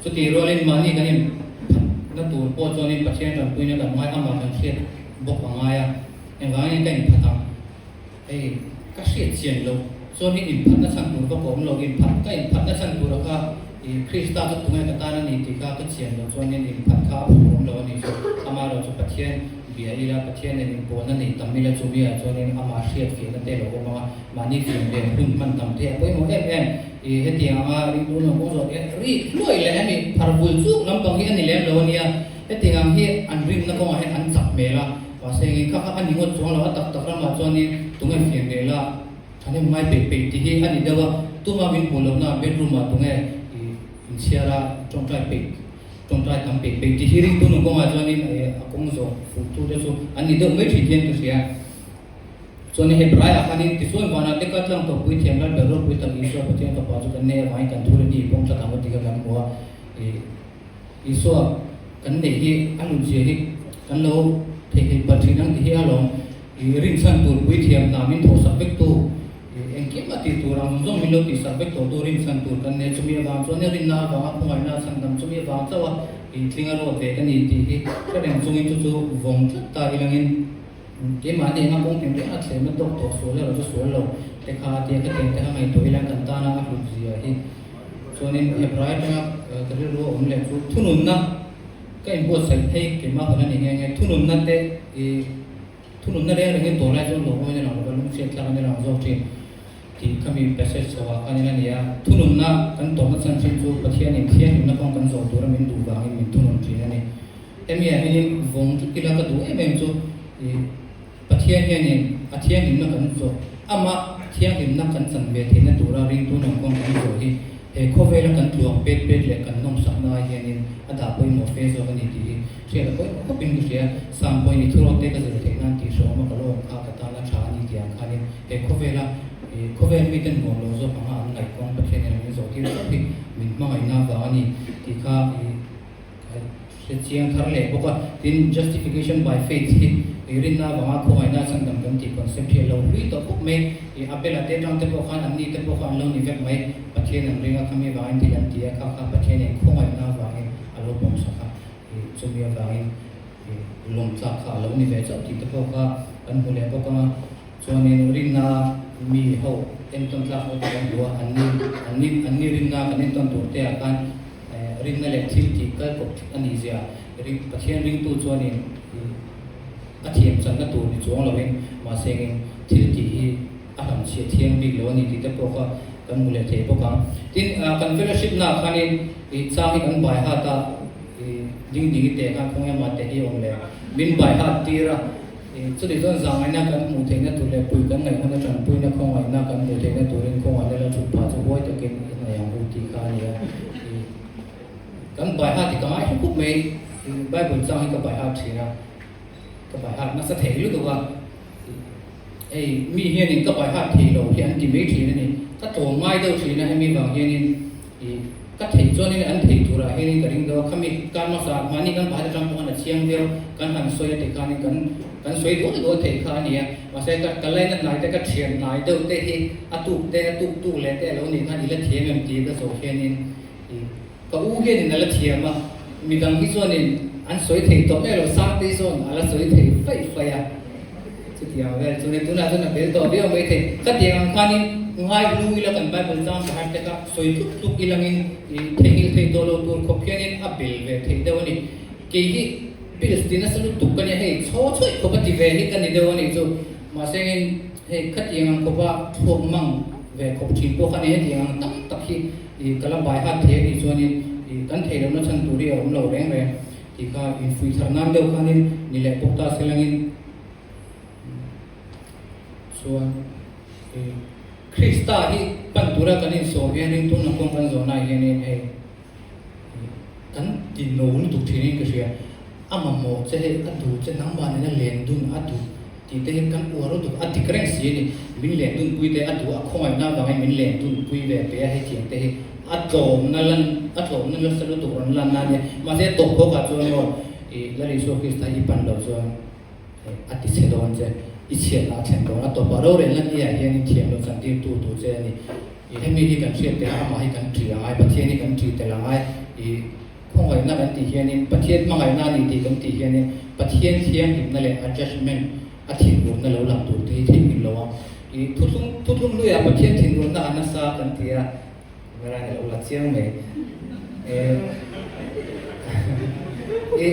Chutih rualin mahni kan inphatna tur pawh chuanin Pathian tanpuina kan ngai amah kan hriat bawk a ngai a, engvangin ka inphat ang? Hei ka hriat chian loh chuan in inphatna chhan tur vak a awm lo, inphat ka inphatna chhan tura kha i Krista chu tunge ka tan a ni tih kha ka chian loh chuan in inphat kha a phur awm lo a ni chu amah erawh chu Pathian bia ila Pathian nen inpawhna nei tam ila chu mi ah chuan in amah hriat fiahna te lo awm ang a, mahni fian ve hun hman tam te a pawimawh em em. I hetiang anga ringtu nuam kawng zawh hian ri hluai leh hemi phar vul chuk lampang hi a ni lem lo a nia, hetiang ang hi an rinna kawngah hian an chak hmel a. Mahse engin kha kha a ni ngawt chuang lo, a tak tak ramah chuanin tunge fian ve la thahnem ngai peih peih tih hi a ni deuh a, tuma min hmuh lohna bedroom ah tunge i inchhiar a tawngtai peih tawngtai tam peih peih tih hi ringtu nung kawngah chuanin a kawng zawh fuh tu te chu an ni deuh mai thin hian ka hria. Chuan Hebrai ah khanin tichuan vanah te ka tlang tawh puithiam lal ber ropui tak Isua Pathian fapa chu kan nei avangin kan thu reti i pawm tlat ang aw tih kha kan hmu a, i Isua kan neih hi a hlut zia hi kan lo theihtheih palh thin ang ti hi a lawm. I rinchhan tur puithiam hna min thawhsak vek tu, i engkim a tih tur ang zawng zawng min lo tihsak vek tawh tu rinchhan tur kan nei. Chumi avang chuan rinna avanga khawngaihna a chhan dam chumi avang chauh a i tling a ruat ve ka ni tih hi hre reng chungin chu chu vawng tlat ta ilangin keimahni anga kawng tin reng a thlem a tawk tawh sual erawh chu sual lo te kha a tia khatiang te kha ngaihtuah ila kan tana a hlut zia hi. Chuanin Hebrai atanga ka rilru a awm leh chu thununna ka inbuatsaih phei keimah hun a ni nghe nghe. Thununna te i thununna reng rengin tawh lai chuan lawm awin a lang lova lungchhiat thlak a ni lang zawk thin tih khami passage chho ah khanin a ni a. Thununna kan tawhna chhan thin chu Pathianin thianghlimna kawng kan zawh tura min duh vangin min thunun thin a ni. Hemi ah hianin vawng tlat ila ka duh em em chu i Pathian hianin a thianghlimna kan zawh, amah thianghlimna kan chan ve theihna tura ringtu nung kawng kan zawh hi he khawvela kan tluang pet pet leh kan nawmsakna ai hianin a dah pawimawh fe zawk a ni tih hi hriat a pawimawh khawpin ka hria. Sam pawhin i thurawt te ka zir theih nan tih hreawm a ka lo awm kha ka tana tha a ni tih ang khanin he khawvela khawvel miten nuam lo zawk anga an ngaih kawng Pathian hian min zawh tir chauh hi min hmangaihna vang a ni tih kha i Hre chiang thar leh bawk a, tin justification by faith hi i rinna avanga khawngaihna a chhandam kan tih concept hi a lo hlui tawh khawp mai. I Abel-a te atang te pawh khan anni te pawh kha an lo ni vek mai. Pathian an ring a, khami avangin thil an ti a, kha kha Pathianin khawngaihna avangin a lo pawmsak a, i chumi avangin i lawmtlak kha a lo ni ve chauh tih te pawh kha kan hmu leh bawk ang a. Chuanin rinna mi ho entawn tlak ho te kan hmu a, anni anni anni rinna kan entawn tur te ah khan Rinna leh thil tih kal kawp a nih zia ring Pathian ringtu chuanin a thiam channa tur ni chuang loin mahse engin thil tih hi a hlamchhiah thiang bik lo a ni tih te pawh kha kan hmu leh thei bawk ang. Tin, kan fellowship naah khanin i chang hi kan bai hat a, i ding ding i teh khan khawnge mah teh hi awm leh min bai hat tir a, chuti chuan zahngaihna kan hmuh theihna tur leh pui kan ngaih huna tanpuina khawngaihna kan hmuh theihna turin khawngaihna la thut phah chu huai takin i ngaih ang u tih kha a ni a. Kan bai hat hi ka ngai hlu khawp mai, Bible chang hi ka bai hat thin a, ka bai hat nasa thei lutuk a, hei mi hianin ka bai hat thei lo hi an ti mai thin a ni, ka tlawm ngai deuh thin a hemi vang hianin i ka theih chuanin an thei turah hianin ka ring deuh a, khami kar hmasa mahni kan pakhat atang pawh khan a chiang viau, kan han sawi a tikhanin kan kan sawi dual dual theih kha a ni a, mahse ka ka lainat hnai te ka thian hnai deuh te hi a tuk te a tuk tuk leh te a lo nih khan i la thiam em tih ka zawh hianin i ka u hianin a la thiam a, midang hi chuanin an sawi thei tawh mai lo, Sangtei zawn a la sawi thei faih faih a. Chutiang vel chu ni tunah chuan a bel tawh viau mai thei. Ka tiang ang khanin ngai hlu ila kan Bible chang pakhat te kha sawi tluk tluk ilangin i theihnghilh thei tawh lo tur khawp hianin a bel ve thei deuh a ni. Kei hi bills ti nasa lutuk ka nia hei chhaw chhawih khawp a ti ve hi ka ni deuh a nih chu. Mahse engin hei khatiang ang khawpa thluak mang ve khawp thin pawh kha ni hetiang ang tam tak hi i ka la bai hat thei a nih chuanin i kan thei lohna chhan tur hi a awm lo reng reng. Tih kha infuih thar nan deuh khanin ni leh bawk ta se langin chuan Krista hi pan tura kan insawm hianin tuna kawng kan zawhnaah hianin hei kan ti no lutuk thinin ka hria. A mamawh che hei a duh che nangmah nena len dun a duh tih te hi kan uar lutuk a dik reng si a ni. Min len dun pui te a duh a khawngaihna avangin min len dun pui ve pe a hetiang te hi. A tlawmna lan, a tlawmna nasa lutuk rawn lan na a nia. Mahse tawp phawkah chuan maw i Lal Isua Krista i pan loh chuan a ti chhe dawn che. I chhiatna a thlen dawn. A tawpah rorelna ni ah hianin thiam loh chantir tu tur che a ni. I hemi hi kan hriat tel a, amah hi kan ṭi a ngai, Pathian hi kan ṭi tel a ngai. I khawngaihna kan tih hianin Pathian hmangaihna a ni tih kan tih hianin Pathian thianghlimna leh a judgement, a thinurna lo lang tur te hi theihnghilh lo ang. I thuthlung thuthlung hluiah Pathian thinurna a nasa kan ti a, Camera in a lo la chiang mai. I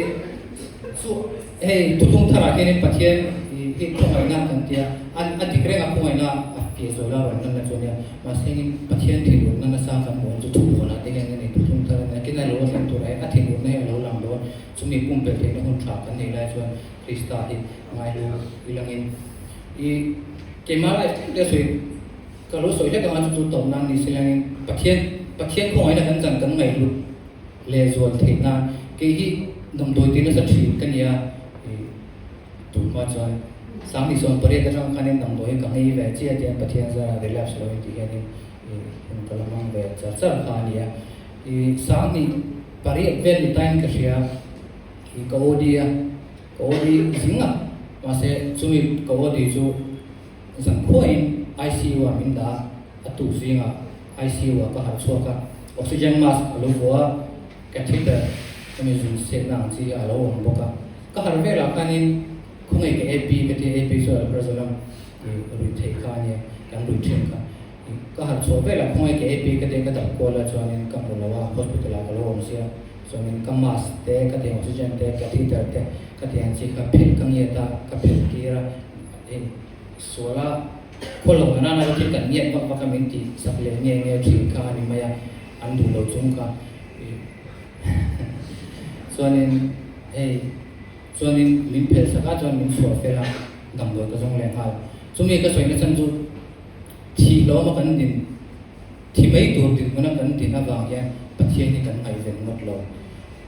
chu hei thuthlung tharah hianin Pathian hi khawngaihna kan ti a, a dik reng a khawngaihna a fiah zual a rawn lan na chu a nia. Mahse engin Pathian thinurna nasa kan hmuh ang chu thubuanah te hian a ni thuthlung thar a nia. Kina lo thleng turah hian a thinurna hi a lo lang lo a, chumi pumpelh theihna hun tha kan neih lai chuan Krista hi ngailu ilangin i keimah life te sawi Ka lo sawi hlek anga chu chu tawp nan ni se langin Pathian Pathian khawngaihna kan chan kan ngaihhlut leh zual theih nan kei hi damdawi ti nasa thin ka nia i tun hma chuan Sangni sawn pariat atang khanin damdawi hi ka ngei ve chiah tiang Pathian zara relapse lo in ti hianin i hun ka la hmang ve char char kha a nia i Sangni pariat vel ni tain ka hria i ka OD a ka OD zing a mahse chumi ka OD chu Zankhuain ICU ah min dah a, a tuk zingah ICU ah ka harh chhuak a, oxygen mask a lo vuah a, catheter hemi zun siakna ang chi a lo awm bawk a. Ka harh velah khanin khawngaih ka AP ka tia, AP chu alprazolam i ruih theih kha a nia, kan ruih thin kha. Ka harh chhuah velah khawngaih ka AP ka tia ka dap kual a chuanin ka hmu lo a, hospital ah ka lo awm sia, chuanin ka mask te, ka tiang oxygen te, catheter te ka tiang chi kha phelh ka ngiat a, ka phelh tir a. Hei suala khaw lo na nana thil kan ngiat vak vak a min tih sak leh nge nge thin kha a ni mai a, an duh lo chung kha chuanin hei chuanin min phelh sak a chuan min chhuah fel a damdawi ka zawng leh nghal. Chumi ka sawi na chhan chu thih hlawm a kan din thi mai tur dinhmun a kan din avang hian Pathian hi kan ngaihven ngawt lo.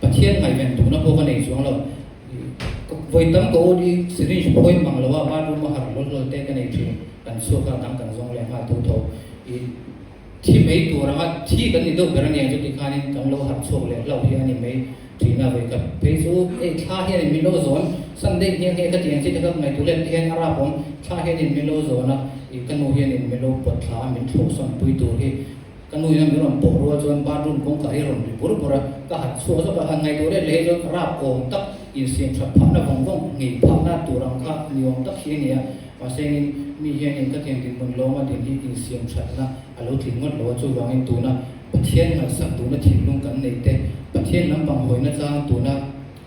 Pathian ngaihven duhna pawh ka nei chuang lo. Vawi tam ka aw hi syringe phawi mang lo a, bathroom a harh hlawl hlawl te ka nei thin, kan chhuak a dang kan zawng leh nghal tho tho. I thi mai tur anga thi kan ni deuh ber ania chuti khanin kan lo harh chhuak leh hlauh hi a ni mai thin a, vawi khat phei chu hei thla hianin min lo zawn Sunday nghe nghe ka tiang chi te kha ngaihtuah let te hian a rap awm, thla hianin min lo zawn a, i ka nu hianin min lo pawt thla a min thlawhsawn pui tur hi. Ka nu in a min rawn pawh rual chuan bathroom kawngka hi a rawn ri bur bur a, ka hat chhuak zawk a, han ngaihtuah let leh hi chuan rap awm tak, insiam that phahna vawng vawng, nghei phahna tur ang kha ni awm tak hi a ni a, mahse engin mi hianin ka thian dinhmun lawma din hi insiam thatna a lo tling ngawt lo a, chuvangin tuna Pathian ngaihsak duhna thinlung kan nei te, Pathian lampang hawina chang tuna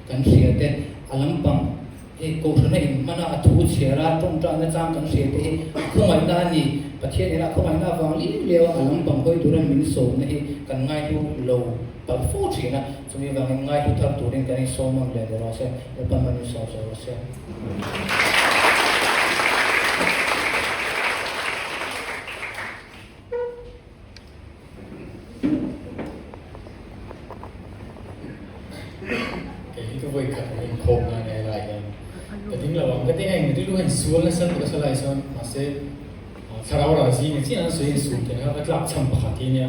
kan hria te, a lampang hei kohhrana inhman a, a thu chhiar a, tawngtaina chang kan hria te hi a khawngaihna a ni. Pathian ina a khawngaihna avang liu liau a, a lampang hawi tura min sawmna hi kan ngaihlu lo palh fo thin a, chumi avangin ngaihlu thar turin kan insawm ang leh ni rawh se, Lalpa hman insawm sawi rawh se. Kei hi ka vawi khat an inkhawm na ania helai hian ka ding lo ang ka ti heng rilru hian sual nasa lutuk a sa lai sawn mahse thlarau ral zing a chiah an sawi in sul theih a ka tlak chhan pakhat hi ania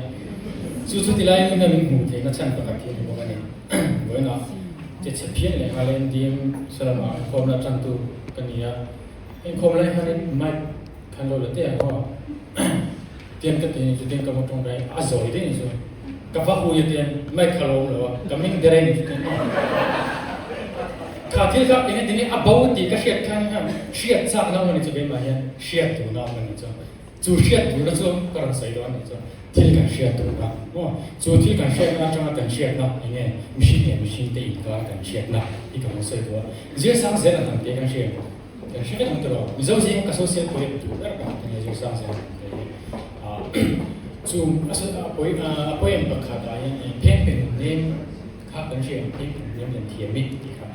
chu chu tilai in a min hmuh theih na chhan pakhat hi a ni bawk a ni vawiinah che chhe phian leh nghal a NDM salamah inkhawmna tantu ka ni a inkhawm lai hianin mic khan lo la teh ang aw. Tiang ka ti ni chu tiang ka va tawngtai a zawi daih ni chu ka va hui a tiang mic kha lo awm lo a ka ming der ni chu tiang kha thil kha enge tinge a bo tih ka hriat khan hian hriat chak na awm a ni chu keimah hian hriat duhna awm a ni chu chu hriat duhna chu ka rawn sawi dawn a ni chu thil kan hriat duhna maw chu thil kan hriatna atanga kan hriatna enge mihring leh mihring te inkar kan hriatna hi ka rawn sawi duh a zirsang zel ang te kan hriat Kan hre vek ang tawh lo. Mizo zing ka social poem tur ber pakhat a nia Zirsang Zel ang te hi. Chu a poem pakhat ah hian pheng pheng nem kha kan hria ang pheng pheng nem lem thiam i tih kha.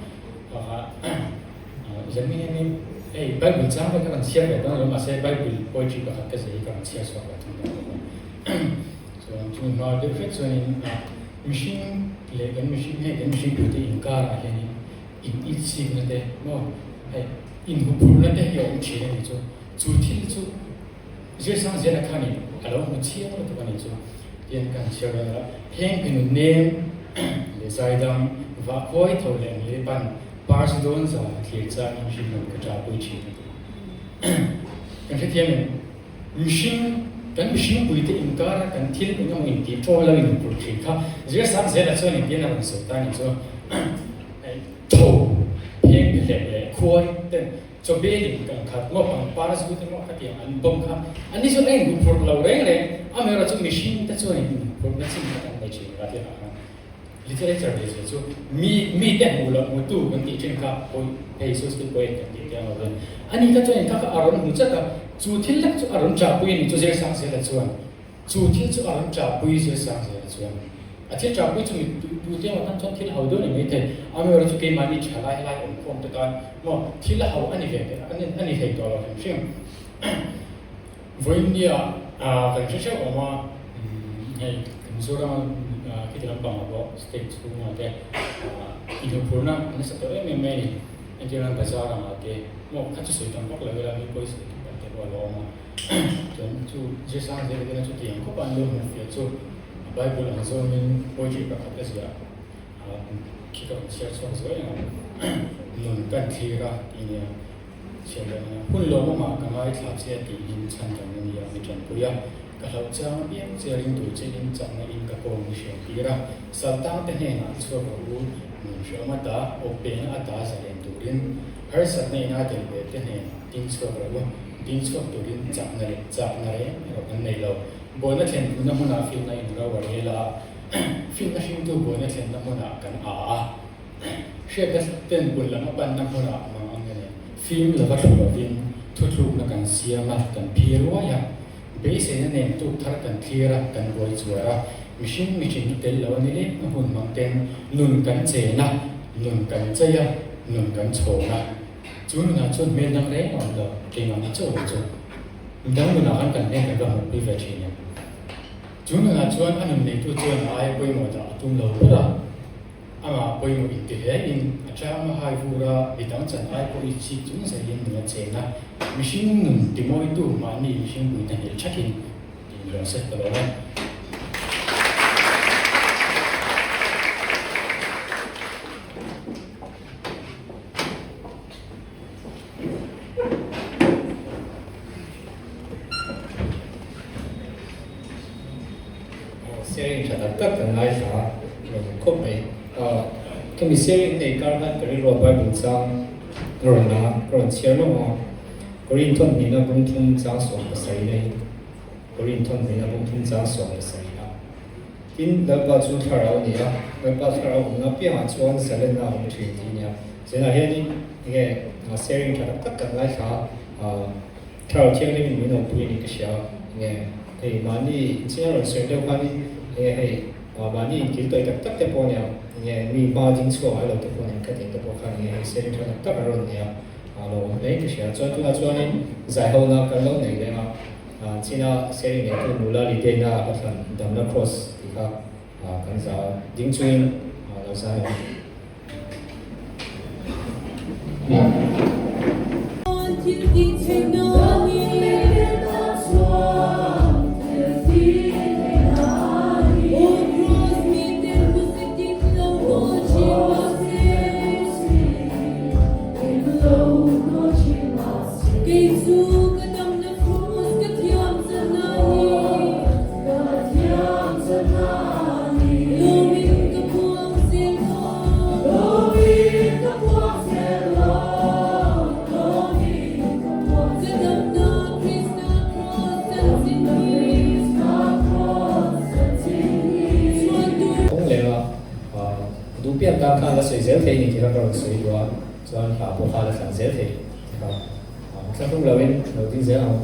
Kha Zami hian hei Bible chang vel kha kan chhiar ve dawn lo mahse Bible poetry pakhat ka zir hi ka rawn chhiar chhuak ve thung dawn bawk a. Chuan chumi hma deuh hret chuanin mihring leh kan mihring hei kan mihring puite inkarah hianin in itsikna te maw hei inhuphurhna te hi a awm thin a ni chu chu thil chu Zirsang Ziana khanin a lo hmu chiang lutuk a ni chu tian kan chhiar dawn a heng phenu nem leh zaidang vah khawi tho leh ang leh pan parsi dawn za thlir changin hringnun ka ṭahpui thin a ti. hrethiam em? Mihring, kan mihringpuite inkara kan thil eng emaw intih ṭawl lo inphur ṭhin kha Zirsang zela chuan engtin a rawn sawi ta ni chu tho pheng phelek leh khuai ten chawbelin kan khat maw pangpar zu te maw khatiang an bawm kha an ni chuan a inphur lo reng reng amaherawhchu mihringte chuan inphurna chin kha kan nei ṭhin a tih ah khan Literature leh zia chu mi mite hmuh loh hmutu kan tih thin kha pawi hei Suskit poet kan tih te ang lovin ani kha chuan in kha kha a rawn hmu chat a, chu thil lek chu a rawn chahpui a ni chu Zirsang zela chuan chu thil chu a rawn chahpui Zirsang zela chuan a thil chahpui chu mi tu te emaw tan chuan thil ho deuh a ni maithei amaherawhchu chu keimahni tha lai lai awm khawm te tan maw thil a ho a ni ve a ni thei tawh lo hrim hrim. Vawiinnia kan hre theuh awm a, hei Mizoram khiti lampangah pawh state chhungah te inhmuhphurna a nasa tawh em em mai a ni. Entirnan bazar angah te maw kha chu sawi tam vak lo ila mi pawi sawi tam tak te pawh a lo awm a. Chuan chu Zirsang zela te chu tiang khawpa an lo hmuhfiah chu Bible ang zawngin poetry pakhat a ziah khi ka rawn chhiar chhuak zuai ang a, nun kan thlir a tih nia. Chhiarlehna hun lawmawmah ka ngaithla che tiin chhan kan la ni a, mi tanpui a, ka hlauh chang apiang che ringtu che in chakna in ka kawng mi hriat tir a, saltang te hnenah chhuak rawh u, nun hreawm ata, awpbehna ata zalen turin, harsatna ina tel ve te hnenah ding chhuak rawh u, ding chhuak turin chakna leh chakna reng erawh kan nei lo. Buaina thlen duhna hmunah finna in ro a rel a, finna hringtu buaina thlenna hmunah kan a a. Hriatna ten bul lam a panna hmunah mang ang nen fim lova thlu lovin thuthlukna kan siam a, kan phi ruai a. Beiseina nen tuk thar kan thlir a, kan buai chuar a. Mihring mihring tel lo a ni lehna hun hmang ten nun kan chen a, nun kan chei a, nun kan chhawn a. Chu nunah chuan hmel dang reng a awm lo, keimahni chauh lo chu. Midang nunah khan kan hmel kan va hmuhpui ve thin em? Chu nunah chuan a nun neitu chuan a aia pawimawh dah a tum lo ber a. Amah pawimawh inti hle in a chang a hai vur a, midang chan ai pawh i chik chung zelin nun a chen a, mihring nun timawitu mahni mihring puite hmel thakin tih ni lo se ka lawm e. Sharing tha tak tak kan ngaithla a, lawm khawp mai. Khemi sharing nei kar khan ka rilru a Bible chang ka rawn lang a, ka rawn chhiar lawk ang a. Korin thawn hnihna bung thum chang 70 na hi Korin thawn hnihna bung thum chang 70 na. Tin, Lalpa chu thlarau a ni a, Lalpa thlarau awmna piangah chuan zalenna a awm thin tih a ni a. Zenah hianin enge sharing tha tak tak kan ngaithla a, Thlarau Thianghlim in min awmpui a ni ka hria a, enge hei mahni inchhing a rawn sawi deuh khanin enge hei mahni inkil tawih tak tak te pawh a nia, enge mi hma ding chhuak ngai lo te pawh a nia, ka tih te pawh khan enge hei sharing tha tak tak a rawn nei a, a lo awm hle in ka hria. Chuan tunah chuanin zaihona kan lo nei leng a, china sharing neitu nula Lidiaina a thlan damna cross tih kha kan za ding chungin lo zai ang. Kawng lenga duh pian tan khan la sawi zel thei ni tih kha ka rawn sawi duh a, chuan hla pawh kha la thlan zel thei tih kha thla hlum loin lo ding zel ang.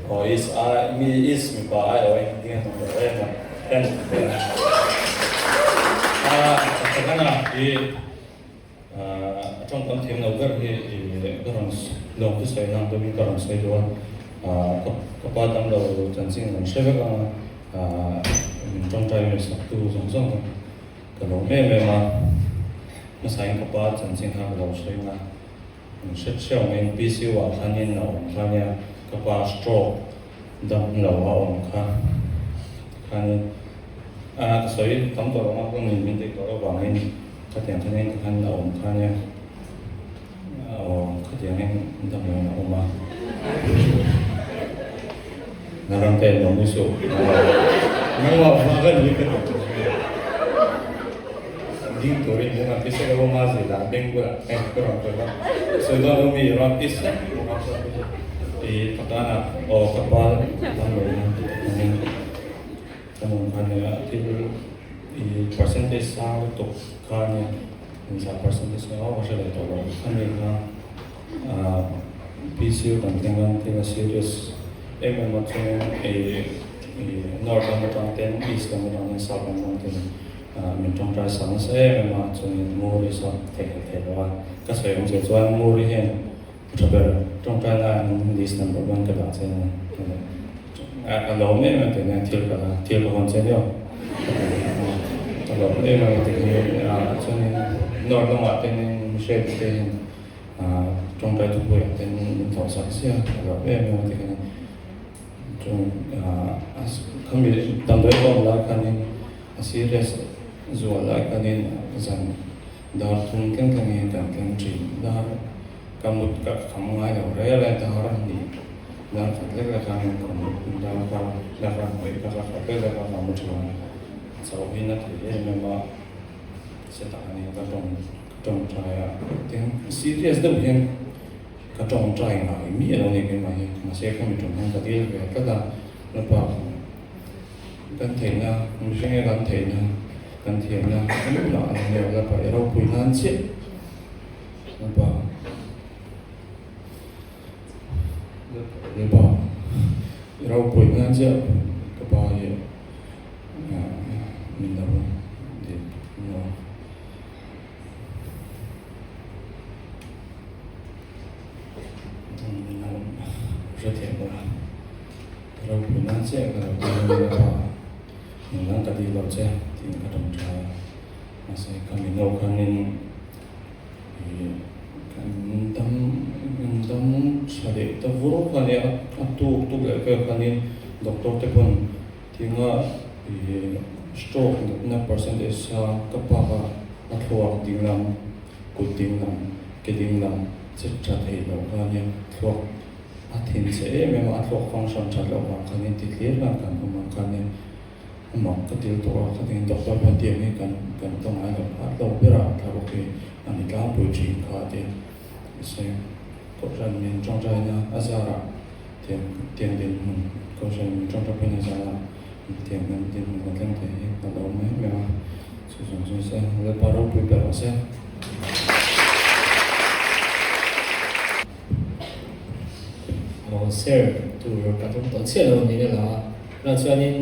Aw is ai mi is mipa ai aw eng ding a tum lo em a en en a chakana hi a tawngkam thiam lo ber hi ka rawn lawm chu sawi nang deuhin ka rawn sawi duh a ka pa dam lo chanchin kan hre vek ang a min tawngtai min sak tu zawng zawng ka lawm em em a hmasain ka pa chanchin kha ka lo sawi ang a. An hre theuh mai in PCU ah khanin a awm kha nia ka pa stroke dam lo a awm kha tikhanin a ka sawi tam tawh lo ang a hun in min tih tawh avangin Khatiang khanin ka khan a awm kha nia. Aw, khatiangin damloin a awm a. Na ram te lo nui suh. Nangmah vang a ni ka ti. Ding turin min rawn ti sek a, Uma zila beng bulah eh ka rawn sawi a. Sawi dawn lo mi rawn ti sek bawk a. I pakana aw ka pa damloin a ti khanin ka nun kha nia thil i percentage sang lutuk kha nia inzah percentage kha ka hre leh tawh lo a ni kha PCU kan thleng a thil a serious em em a chuan i north lam atang ten east lam atang ten south lam atang ten min tawngtai sa nasa em em a chuanin Muri saw theih leh theih lo a ka sawi awm che chuan Muri hian Tha ber, tawngtai laiin list number one ka dah che a ni. Ka lawm em em tih nia thil ka la, thil ka hawn che nia. Ka lawm em em tih hi chuanin north lamah tenin hriat te hian tawngtai thupuiah ten min thawh sak sia, ka lawm em em tih kha chuan khami damdawi ka awm lai khanin a serious zual lai khanin zan Dar thum tleng tleng hi kan tleng thin. Dar ka mut ka kham ngai lo rel e, dar a ni. Dar khat lek lek a min kham dar ka la ka hmawih ka ka khat lek lek a ka mu thin a. Chauh hi na thei em em a, setah a ni ka tawng ka tawngtai a. Tin, serious deuh hian ka tawngtai ngai miah lo a ni keimah hi. Mahse khami tum hian ka dil ve tlat a, Lapa. Kan theihna, mihringe kan theihna, kan thiamna engmah a ni lo, Lapa i ropui nan chiah Lapa Lapa i ropui nan chiah ka pa hi min lo dil lo. Min lo hrethiam bawk a. Ropui nan chiah ka lo ti a ni a, engdang ka dil lo che tiin ka tawng tha a, mahse ka mi no khanin ih kan dam dam tha leh ta vur kha nia a tuk tuk leh vel khanin doctor te pawn tinga ih stroke natna percentage a ka pak a, a thluak dinglam kut dinglam ke dinglam che tha thei lo kha nia thluak. A thin che em em a, a thluak function that loh vang khan in ti thlir khan kan awm ang khan in a mak ka til tawh a, khatiang doctor khan tiang hi kan kan ta ngai lo kha tlo ber ah thlaruk hi a ni tlangpui thin kha a ti a, mahse kohhran min tawngtaina a zarah tiang tiang dinhmun kohhran min tawngtapin a zarah tiang kan dinhmun kan thleng thei hi ka lo awm em em a, chu zawng zawng se Lalpa ropui ber rawh se. Aw sir tur ka tum tawh chiah lo niin a lang a, tunah chuanin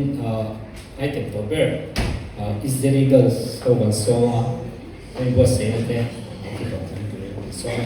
item tawh ber East Delhi Girls ho kan sawm a, hemi buatsaihna te an ti tawh thung turin kan sawm a.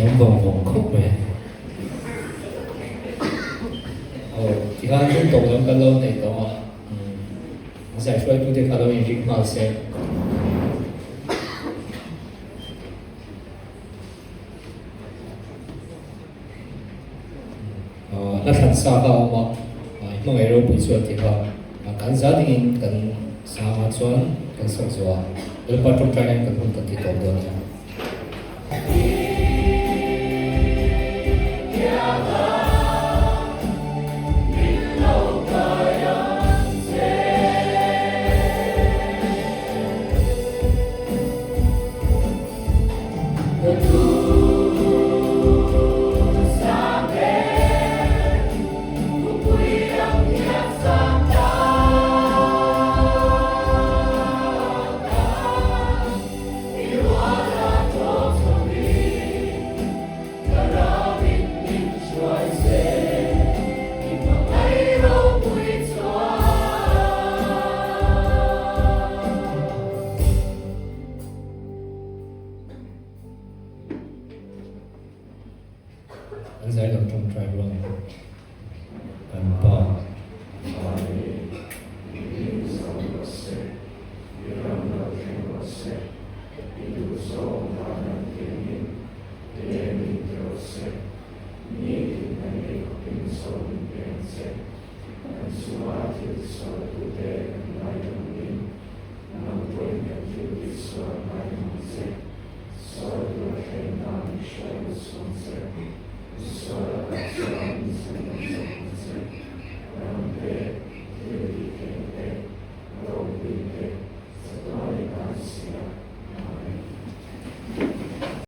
Thiam vawng vawng khawp mai. Aw, tikhan hun tawk lam kan lo neih tawh a, an zai hruaitute kha lo inring nghal se. Hla thlan sa kha a awm a, i hmangaih ropui chu a ti kha. Kan za dingin kan sangah chuan kan sak zuah a, Lalpa tawngtai hian kan hun kan ti tawp dawn a.